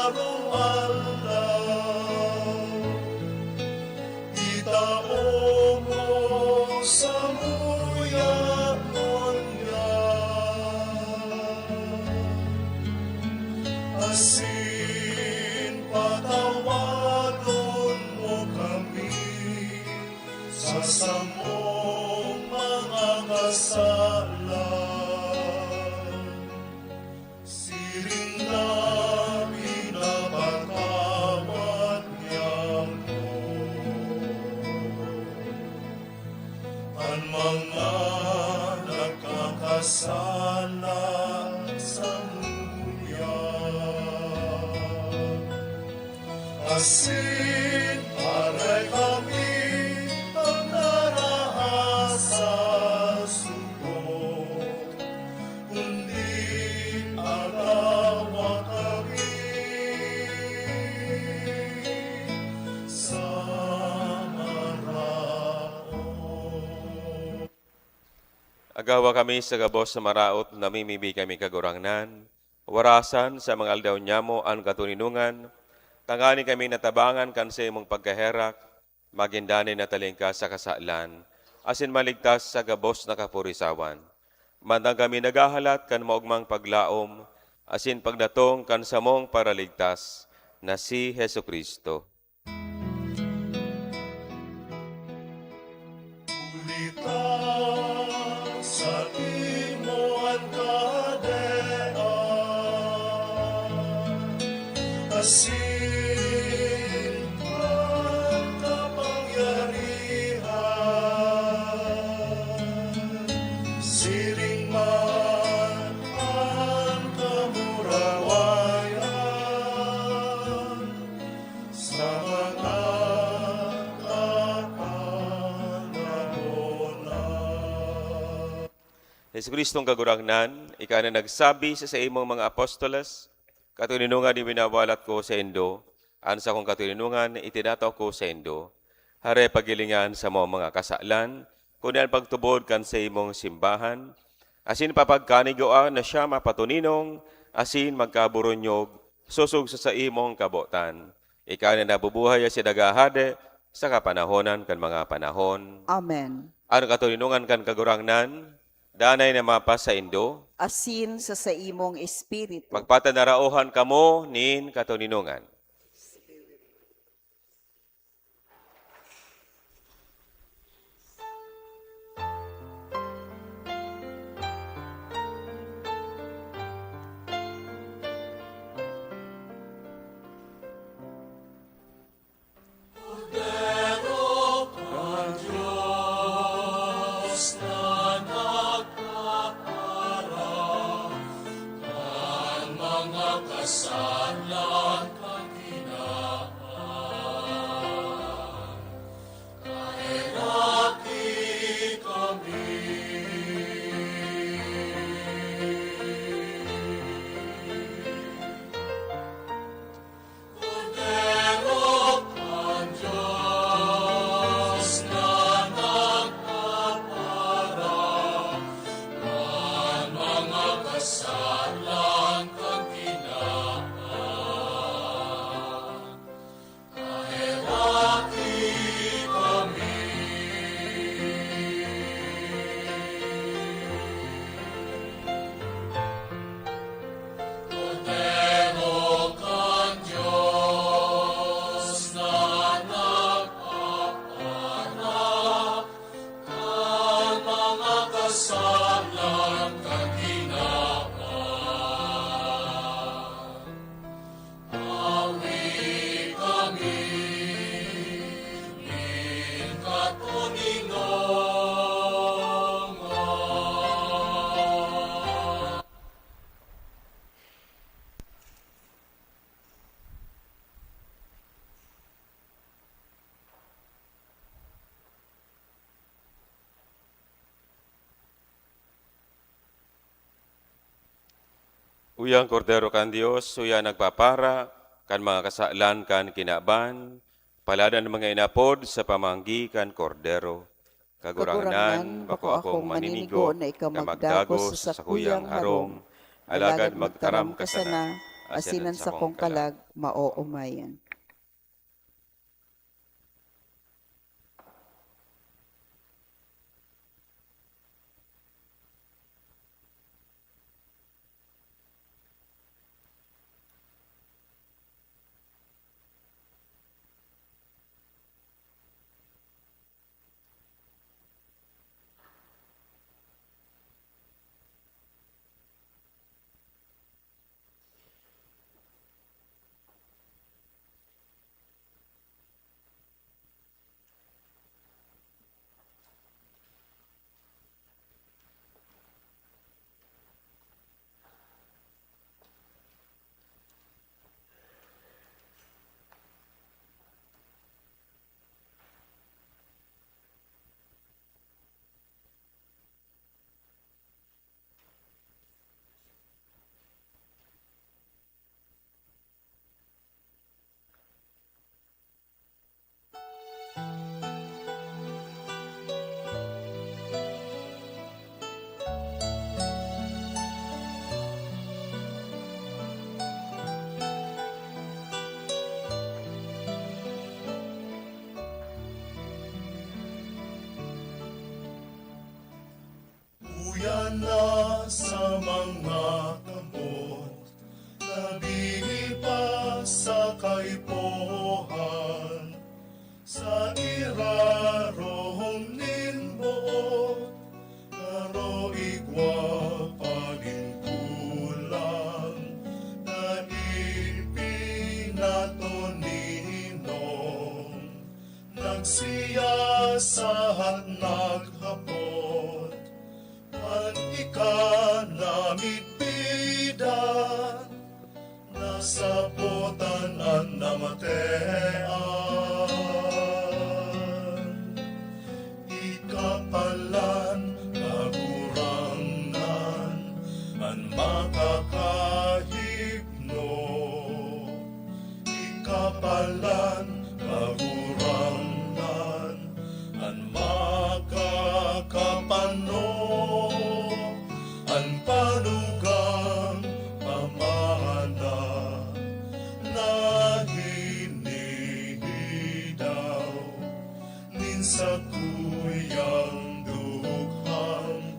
araw-araw, itao mo samuya ngunyan, asin patawadon mo kami sa samong mga kasalan, siring na pinapatawad niamo an mga nagkakasala samuya. Asin aray kami an narahas sa suko, kundi agawa kami sa maraot. Agawa kami sa gabos na maraot, namimibi kami, Kagurangnan, warasan sa mga aldaw nyamo an katoninongan, tanganing kami natabangan kan saimong pagkaherak, magin danay na talingkas sa kasalan, asin maligtas sa gabos na kapurisawan. Mantang kami naghahalat kan maogmang paglaom asin pagdatong kan samong Paraligtas na si Jesu-Cristo. Huli ta saimo an kahadean, asin an kapangyarihan, siring man an kamurawayan, sa mga kapanahon na. Jesu-Cristong Kagurangnan, ika na nagsabi sa saimong mga apostoles, "Katoninongan iwinawalat ko saindo, an sakong katoninongan itinatao ko saindo." Hare paghilinga an samong mga kasalan, kundi an pagtubod kan saimong simbahan, asin papagkanigoan na siya mapatoninong asin magkaburunyog sosog sa saimong kabotan. Ika na nabubuhay asin naghahade sa kapanahonan kan mga panahon. Amen. An katoninongan kan Kagurangnan danay na mapasaindo. Asin sa saimong espiritu. Magpatanaraohan kamo nin katoninongan. Kordero kan Dios na nagpapara kan mga kasalan kan kinaban, kaheraki kami. Kordero kan Dios na nagpapara kan mga kasalan kan kinaban, kaheraki kami. Kordero kan Dios na nagpapara kan mga kasalan kan kinaban, awi kami nin katoninongan. Uya an Kordero kan Dios, uya an nagpapara kan mga kasalan kan kinaban. Palad an mga inapod sa pamanggi kan Kordero. Kagurangnan, bako akong maninigo na ika magdagos sa sakuyang harong, alagad magtaram ka sana, asin an sakong kalag maoomayan. Uya na sa mga kamot, tabihi pa sa kaipuhan, sa irarom nin boot, garo igwa pa nin kulang na ipinatoninong. Nagsiyasahat, naghapot, an ika namidbidan, nasabotan an namatean. Ika palan, Kagurangnan, an makakahipno. Ika palan, Kagurangnan, an makakapano, an panugang pamana na hinihidaw nin sakuyang dukhang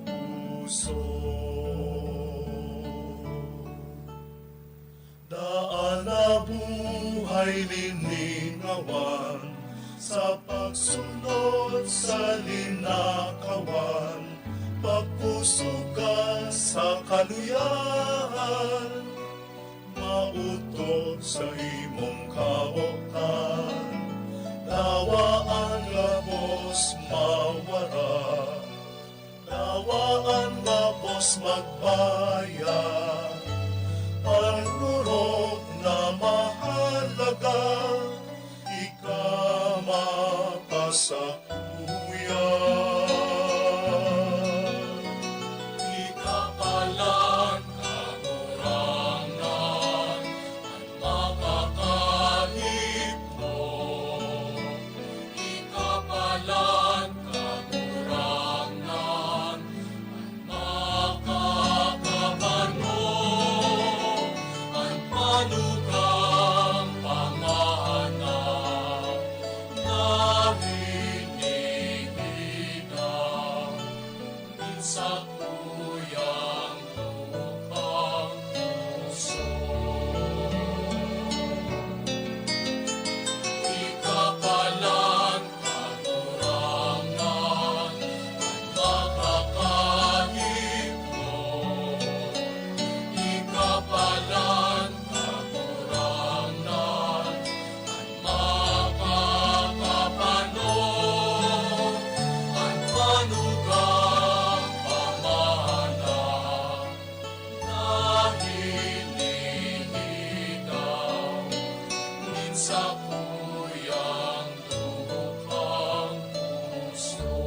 Buhay liningawan sa pagsunod sa linakawan, pagpusog ka sa kaluyahan, maotok sa imong kaotan, dawa an gabos mawara. Dawa an gabos magbaya, pag-orog na mahalaga, ika mapasakuya. Ika palan, Kagurangnan, an makakahipno. Ika palan, Kagurangnan, an makakabano, an manugang pamahanap na hinihidaw nin sakuyang dukhang puso. Ika palan, Kagurangnan, an makakahipno. Ika palan, Kagurangnan, an makakapano, an manugang pamahanap na hinihidaw nin sakuyang dukhang puso.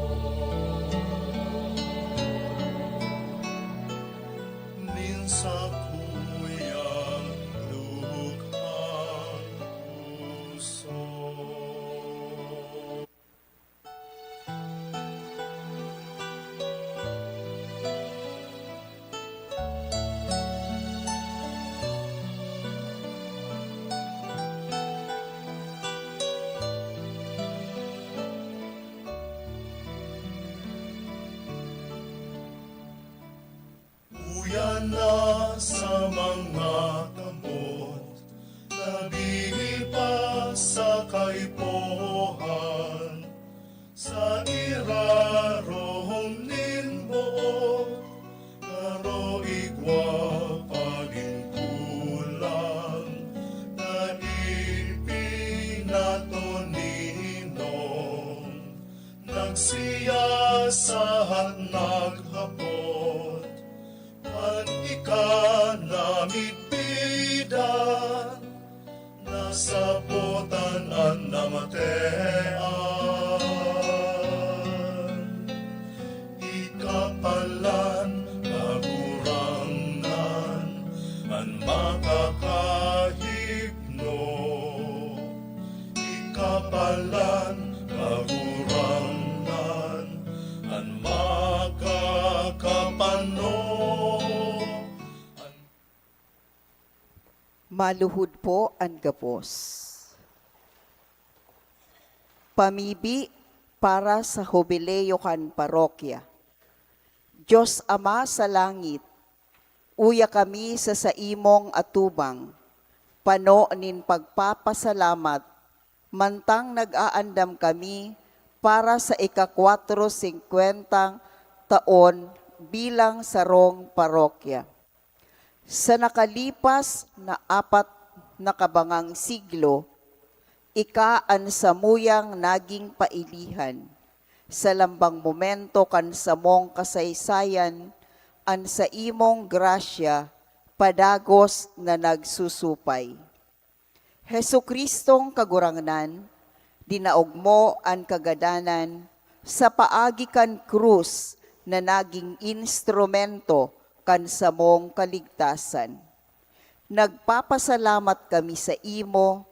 Nin sakuyang dukhang puso. Uya na sa mga kamot, nabihi pa sa kaipuhan, sa irarom nin boot, garo igwa pa nin kulang na ipinatoninon. Nagsiyasahat, naghapot, an ika namidbidan, nasabotan an namatean. Ika palan, Kagurangnan, an makakahipno. Ika palan, Kagurangnan, an makakapano. Maluhod po an gabos. Pamibi para sa Hubileo kan parokya. Dios Ama sa langit, uya kami sa saimong atubang, pano nin pagpapasalamat, mantang nag-aandam kami para sa ika-kwatro singkwentang taon bilang sarong parokya. Sa nakalipas na apat na kabangang siglo, ika an samuyang naging pailihan. Sa lambang momento kan samong kasaysayan, an saimong grasya padagos na nagsusupay. Jesu-Cristong Kagurangnan, dinaog mo an kagadanan sa paagi kan krus na naging instrumento kan samong kaligtasan. Nagpapasalamat kami saimo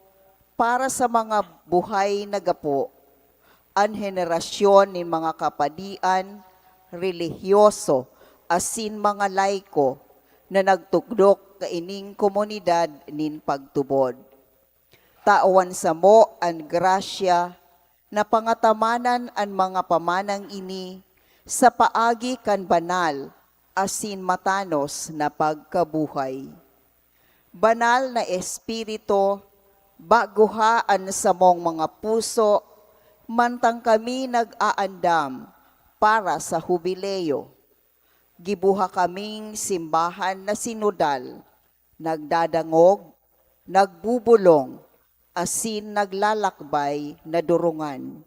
para sa mga buhay na gapo, an henerasyon nin mga kapadian, relihiyoso, asin mga laiko na nagtugdok kaining komunidad nin pagtubod. Tawan samo an grasya na pangatamanan an mga pamanang ini sa paagi kan banal asin matanos na pagkabuhay. Banal na Espiritu, baguha an samong mga puso, mantang kami nag-aandam para sa Hubileo. Gibuha kaming simbahan na sinodal, nagdadangog, nagbubolong, asin naglalakbay na durungan.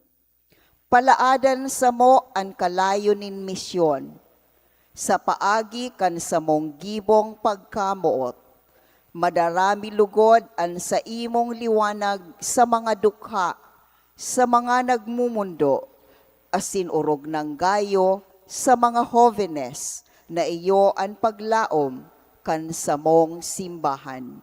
Palaadan samo an kalayo nin misyon. Sa paagi kan samong gibong pagkamoot, madara mi lugod an saimong liwanag sa mga dukha, sa mga nagmumundo, asin orog nang gayo sa mga hovenes na iyo an paglaom kan samong simbahan.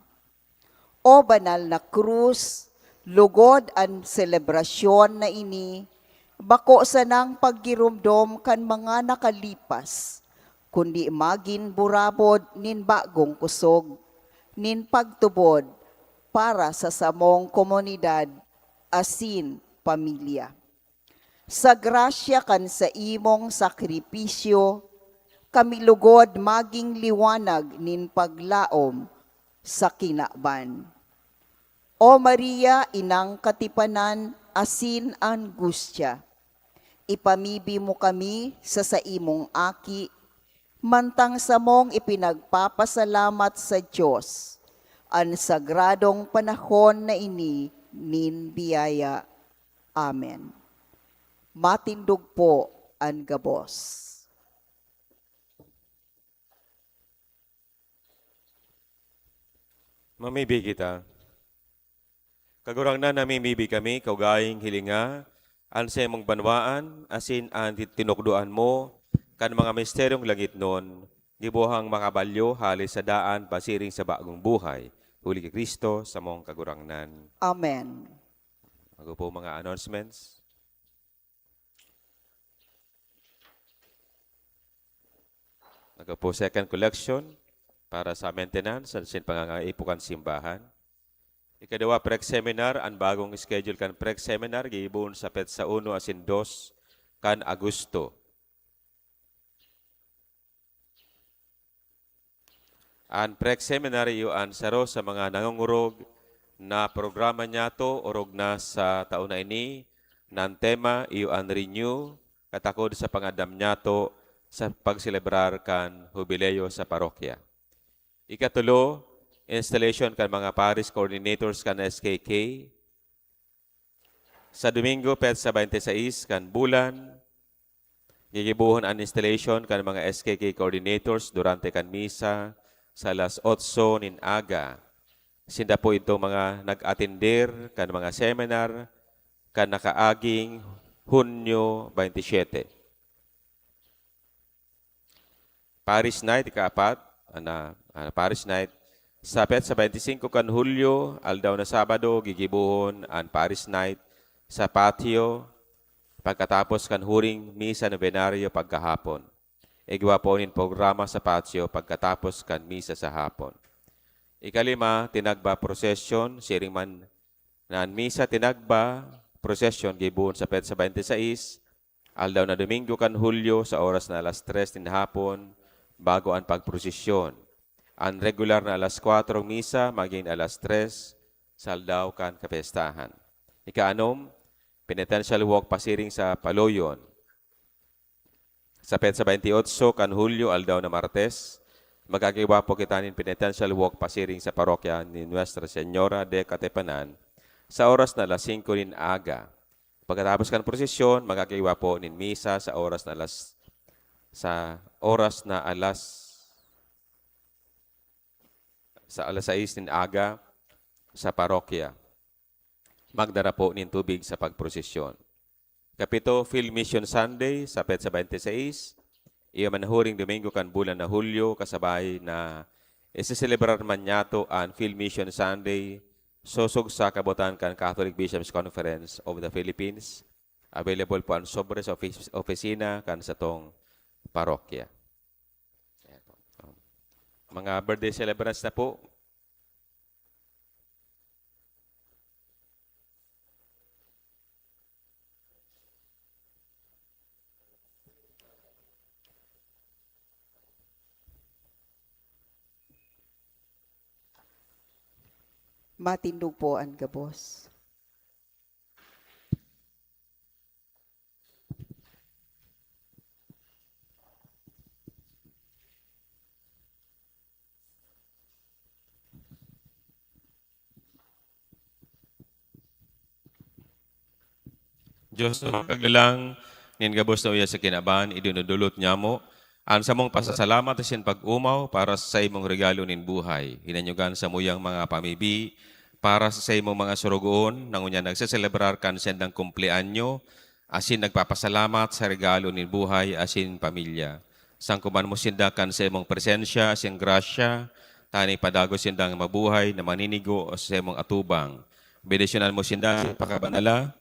O banal na krus, lugod an selebrasyon na ini bako sanang paggiromdom kan mga nakalipas, kundi magin burabod nin bagong kusog, nin pagtubod para sa samong komunidad asin pamilya. Sa grasya kan saimong sakripisyo, kami lugod magin liwanag nin paglaom sa kinaban. O Maria, Inang katipanan asin angustya, ipamibi mo kami sa saimong Aki, mantang samong ipinagpapasalamat sa Dios an sagradong panahon na ini nin biyaya. Amen. Matindog po an gabos. Mamibi kita. Kagurangnan, namimibi kami, kaugayong hilinga an saimong banwaan, asin an ti-, tinukdoan mo kan mga misteryong langitnon, gibohang makabalyo hali sa daan pasiring sa bagong buhay. Huli ki Cristo, samong Kagurangnan. Amen. Bago po mga announcements. Nagka po second collection para sa maintenance asin pangangaipo kan simbahan. Ikaduwa, preg seminar. An bagong schedule kan preg seminar gibohon sa petsa uno asin dos kan Agosto. An preg seminar iyo an saro sa mga nangongorog na programa niyato orog na sa taon na ini. Nan tema iyo an Renew, katakod sa pangandam niyato sa pagselebrar kan Hubileo sa parokya. Ikatulo, installation kan mga parish coordinators kan S K K. Sa Domingo, petsa twenty-six kan bulan, gigibohon an installation kan mga S K K coordinators durante kan misa sa alas otso nin aga. Sinda po itong mga nag-atender kan mga seminar kan nakaaging Hunyo twenty-seven. Parish Night, ikaapat, ana, ana, Parish Night. Sa petsa twenty-cinco kan Hulyo, aldaw na Sabado, gigibohon an Parish Night sa patio pagkatapos kan huring misa nobenaryo pagkahapon. Igwa po nin programa sa patio pagkatapos kan misa sa hapon. Ikalima, tinagba prosesyon, siring man na an misa tinagba prosesyon gibohon sa petsa twenty-six, aldaw na Domingo kan Hulyo, sa oras na alas tres nin hapon, bago an pagprosesyon. An regular na alas kwatro misa magin alas tres sa aldaw kan kapestahan. Ikaanom, penitential walk pasiring sa Paloyon. Sa petsa twenty-eight kan Hulyo, aldaw na Martes, magkakaigwa po kita nin penitential walk pasiring sa parokya ni Nuestra Señora de Katipanan sa oras na alas singko nin aga. Pagkatapos kan prosesyon, magkakaigwa po nin misa sa oras na alas, sa oras na alas, sa alas sais nin aga sa parokya. Magdara po nin tubig sa pagprosesyon. Kapito, Field Mission Sunday sa petsa twenty-six. Iyo man huring Domingo kan bulan na Hulyo, kasabay na iseselebrar man niyato an Field Mission Sunday, sosog sa kabotan kan Catholic Bishops' Conference of the Philippines. Available po an sobre sa ofis-, opisina kan satong parokya. Ayan po. Mga birthday celebrants na po. Matindog po an gabos. Dios na magkaglalang, nin gabos na uya sa kinaban, idinudulot nyamo an samong pasasalamat asin pag-omaw para sa saimong regalo nin buhay. Hinanyogan samuyang mga pamibi para sa saimong mga sorogoon na ngunyan nagseselebrar kan sendang kumpleanyo asin nagpapasalamat sa regalo nin buhay asin pamilya. Sangkuban mo sinda kan saimong presensya asin grasya, tanganing padagos sindang mabuhay na maninigo sa saimong atubang. Bendisyonan mo sinda sa pakabanala,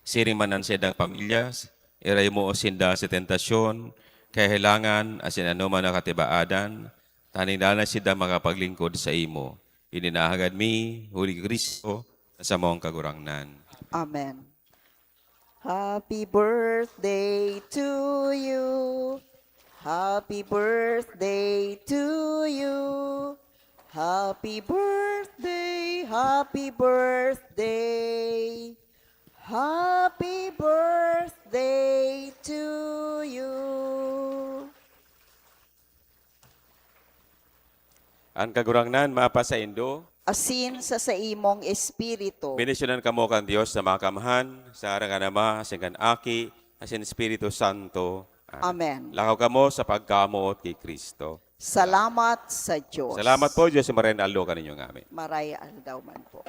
siring man an saindang pamilya, iray mo sinda sa tentasyon, kahelangan, asin anoman na katibaadan, tanganing danay sinda makapaglingkod saimo. Ini nahagad mi, huli ki Cristo, na samong Kagurangnan. Amen. Happy birthday to you. Happy birthday to you. Happy birthday, happy birthday. Happy birthday to you. An Kagurangnan mapasaindo. Asin sa saimong espiritu. Bendisyonan kamo kan Dios na Makaamhan, sa ngaran kan Ama, asin kan Aki, asin Espiritu Santo. Amen. Lakaw kamo sa pagkamoot ki Cristo. Salamat sa Diyos. Salamat po, Diyos, maray na aldaw kaninyo ngamin. Maray aldaw man po.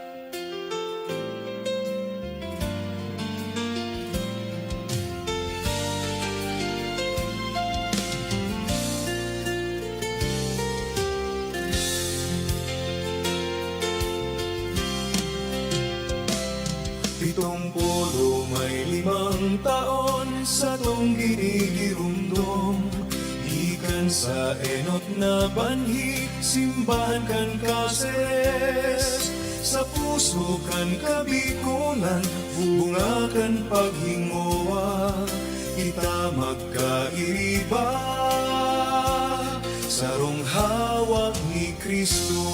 Pitong polo may limang taon satong ginigiromdom, gikan sa enot na banhi, simbahan kan Caceres. Sa puso kan Kabikolan, bunga kan paghingowa, kita magkairiba, sarong hawak ni Cristo.